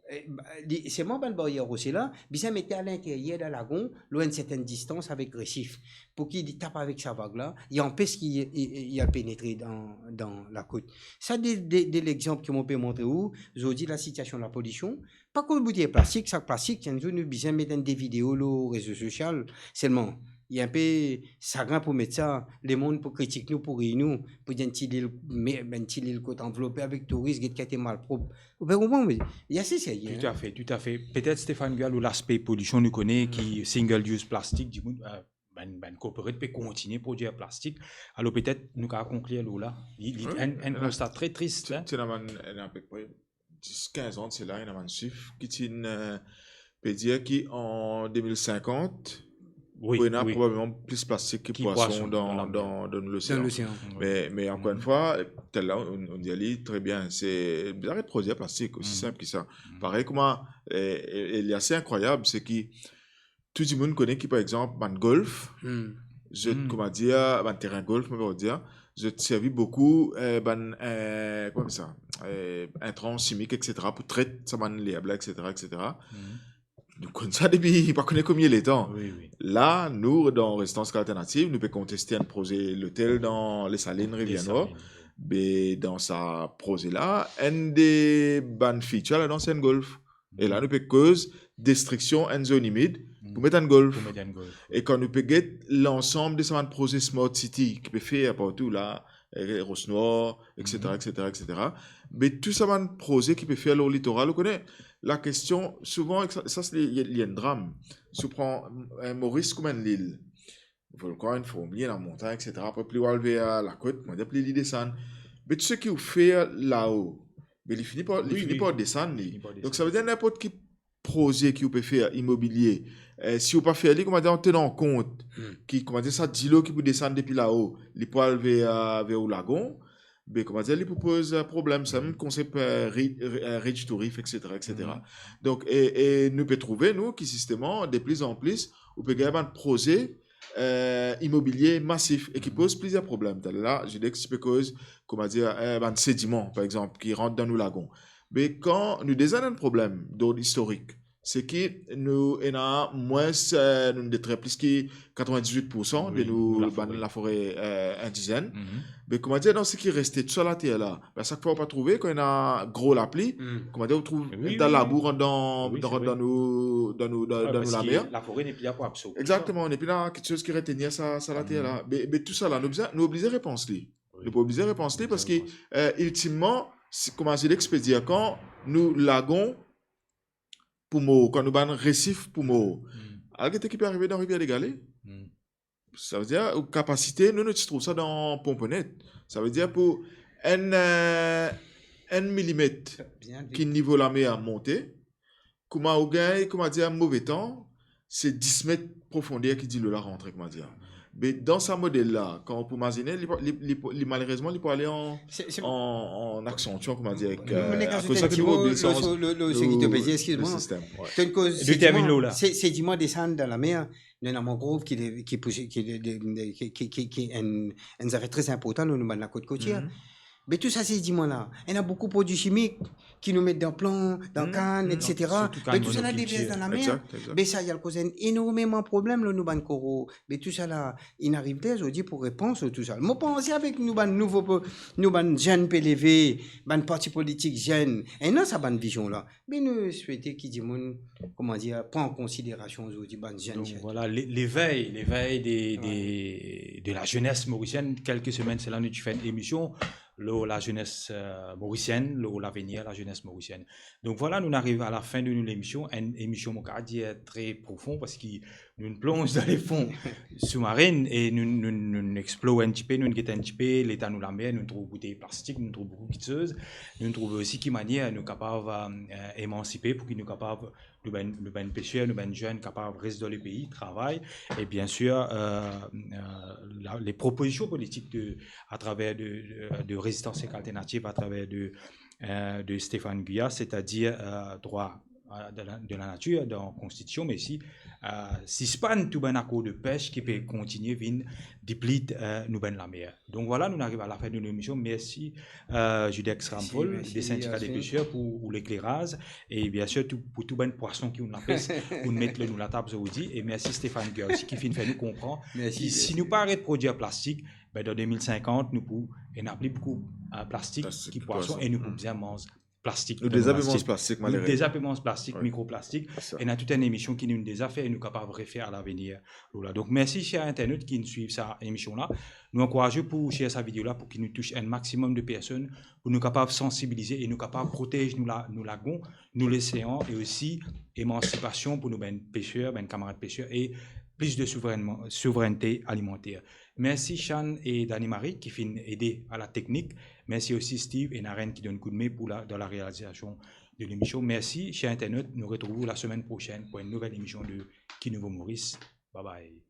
Eh, ba, li, selman bann baryer rose la, bizin mete a linteryer dan lagon, lor enn sertenn distans avek resif, pou ki li tap avek sa vag la, li anpes ki li, li, li al penetre dan, dan lakot. Sa de, de, de lexanp ki mo pe montre ou, zordi lasitiasion lapolision, pa koz boutey plastik, sak plastik, enn zour nou bizin met enn de video lor rezo sosial, selman, li enpe sagrin pou met sa, lemonn pou kritik nou, pou riy nou, pou dir enn ti lil, me, enn ti lil kot anvlope avek touris, get ki ete malprop. Ou pe konpran, me li ase serye, hein. Toutafe, toutafe. Petet Stéphane Guya, lor laspe polision, nou kone ki single use plastik, dimoun, euh, bann, bann korporat pe kontigne prodwir plastik. Alor petet nou kapav konklir lor la. Li, li, wi, enn, enn la, konsta tre tris, ti, hein. Ti ena bann, ena apepre dis, kinz an de sela, ena bann sif ki ti, euh, pe dir ki an de mil sinkant, wi, pou ena, wi, probableman plis plastik ki pwason dan, dan, dan losean. Dan losean. Wi. Me, me ankor enn fwa, tel la, nou, nou dir li tre bien, se, bizin aret prodwir plastik, osi sinp ki sa. Parey kouma, e, e, e li ase inkrwayab, se ki tou dimoun kone ki, par exanp, bann golf, zot, kouma dir, bann terin golf, mo pe dir, zot servi boukou, eh, bann, eh, kouma apel sa, eh, intran simik, et cetera, pou tret sa bann lerb la, et cetera, et cetera. Nou konn sa depi pa kone konbien letan. Wi, wi. La, nou, dan Rezistans Ek Alternativ, nou pe konteste enn proze lotel dan Lesalinn, Rivier Nor. Lesalinn. Be dan sa proze la, enn de bann feature ladan, se enn golf. E la, nou pe koz destriksion enn zone imid pou met enn golf. Pou met enn golf, wi. E kan nou pe get lansam de sa bann proze Smart City ki pe fer partou la, eh, Ros Nwar, et cetera, et cetera, et cetera. Me tou sa bann proze ki pe fer lor litoral, ou kone, lakestion, souvan, sa, sa se li, li enn dram. Si ou pran, eh, Moris kouma enn lil, volkan, enn form, li ena montagn, et cetera. Apre, pli ou al ver lakot, kouma dir, pli li desann. Me tou seki ou fer lao, me li fini par, li fini par desann, li. Wi, wi. Li fini par desann. Donk, sa ve dir, ninport ki proze ki ou pe fer imobilie, eh, si ou pa fer li, kouma dir, an tenan kont ki, kouma dir, sa dilo ki pou desann depi lao, li pou al ver, ver ou lagon, be, kouma dir, li pou poz, eh, problem. Sa mem konsep, eh, ri-, ri-, eh, ridge to reef, et cetera, et cetera. Donk, e, e nou pe trouve, nou, ki sisteman, de plis an plis, ou pe gagn bann proze, eh, imobilie masif e ki poz plizier problem. Taler la, Judex ti pe koz, kouma dir, eh, bann sediman, par exanp, ki rant dan nou lagon. Me kan nou deza ena enn problem dord istorik, se ki nou ena mwins, eh, nou detrwi plis ki katrevin-diz-wit poursan de nou, wi, nou lafore, bann lafore, eh, indizenn. Me kouma dir, dan seki reste tou sa later la, be, a sak fwa ou pa trouve, kan ena gro lapli, kouma dir, ou trouv, wi, wi, wi, dan labour, rant dan, wi, dan, se vre, rant dan nou, dan nou, dan, ah, dan nou lamer. Parski lafore nepli la pou absorb sa. Egzakteman, nepli ena kiksoz ki retenir sa, sa later la. Me, me tou sa la, nou bizin, nou oblize repans li. Wi. Nou pou oblize repans li, oblize repans, parski, eh, iltimman, si, kouma Judex pe dir, kan nou lagon pou mor, kan nou bann resif pou mor, al gete ki pe arive dan Rivière des Galets. Sa ve dir, ou kapasite, nou, nou ti trouv sa dan Pomponnet. Sa ve dir, pou enn, eh, enn milimet ki nivo lamer monte, kouma ou gagn, kouma dir, move tan, se dis met profonder ki dilo la rantre, kouma dir. Me dan sa model la, kan ou pou imazine, li, li, li, li, malerezman, li pou ale an, se, se an, an aksantian, kouma dir, ek, nou, nou, eh, akoz sa ki nou, lor, lor, lor, lor seki to pe dir, eskiz mwa. Wi. Terminn lor la. Se, sediman desann dan lamer, nou ena mangrov ki, ki pouse, ki, ki, ki, ki enn, enn zafer tre inportan lor nou bann lakot kotier. Me tou sa sediman la, ena boukou prodwi simik ki nou met dan plan, dan kann, et cetera. Sirtou kann monokiltir. Me tou sa la devers dan lamer. Egzakt, egzakt. Me sa, li al koz enn enormeman problem lor nou bann koro. Me tou sa la, inn ariv ler zordi pou repans lor tou sa. Mo panse avek nou bann nouvo po-, nou bann zenn pe leve, bann parti politik zenn, ena sa bann vizion la. Me nou swete ki dimoun, kouma dir, pran an konsiderasion zordi bann zenn. Donk, vwala, le-, levey, levey de, de, de la jeunesse mauricienne. Kelke semenn sela, nou ti fer enn emision lor la jeunesse, euh, mauricienne, lor lavenir la jeunesse mauricienne. Donk, vwala, nou ariv a la fin de nou lemision. Enn emision, mo kapav dir, tre profon, parski nou plonz dan lefon soumarin e nou, nou, nou explor enn tipe, nou get enn tipe leta nou lamer, nou trouv boutey plastik, nou trouv boukou kiksoz, nou trouv osi ki manier nou kapav, euh, emansipe, pou ki nou kapav, nou bann, nou bann peser, nou bann zenn kapav res dan lepei, travay, e biensir, euh, euh, la, le propozision politik de, atraver de, de, de Rezistans Ek Alternativ, atraver de, euh, de Stéphane Guya, setadir, euh, drwa euh, de la, de la natir, dan konstitision, me osi, euh, sispann tou bann akor de pes ki pe kontinie vinn deplit, euh, nou bann lamer. Donk vwala, nou ariv a lafin de lemision. Mersi, euh, Judex Rampol, de Syndicat des Pêcheurs, pou ou lekleraz, e biensir tou, pou tou bann pwason ki ou'nn pes, ou'nn met lor nou latab zordi, e mersi Stéphane Guerre osi ki finn fer nou konpran ki si nou pa aret prodwir plastik, be dan de mil sinkant, nou pou ena pli boukou, euh, plastik ki pwason, e nou pou bizin manz plastik. Nou deza pe manz plastik, nou deza pe manz plastik, mikroplastik. Ena tou enn emision ki nou deza fer e nou kapav refer a lavenir. Donk mersi, ser internot ki swiv sa emision la. Nou ankouraz ou pou share sa video la pou ki nou tous enn maximum de personn, pou nou kapav sansibilize e nou kapav protez nou la, nou lagon, nou losean, e osi emansipasion pou nou bann peser, bann kamarad peser, e plis de souveraineman-, souveraineté alimentaire. Mersi Shan e Dani Marie ki finn ede a la teknik. Mersi osi Steve e Naren ki donn koudme pou la, dan la realizasion de lemision. Mersi, ser internot, nou retrouv ou lasemenn prosenn pou enn nouvel emision de Ki Nouvo Moris. Bye bye.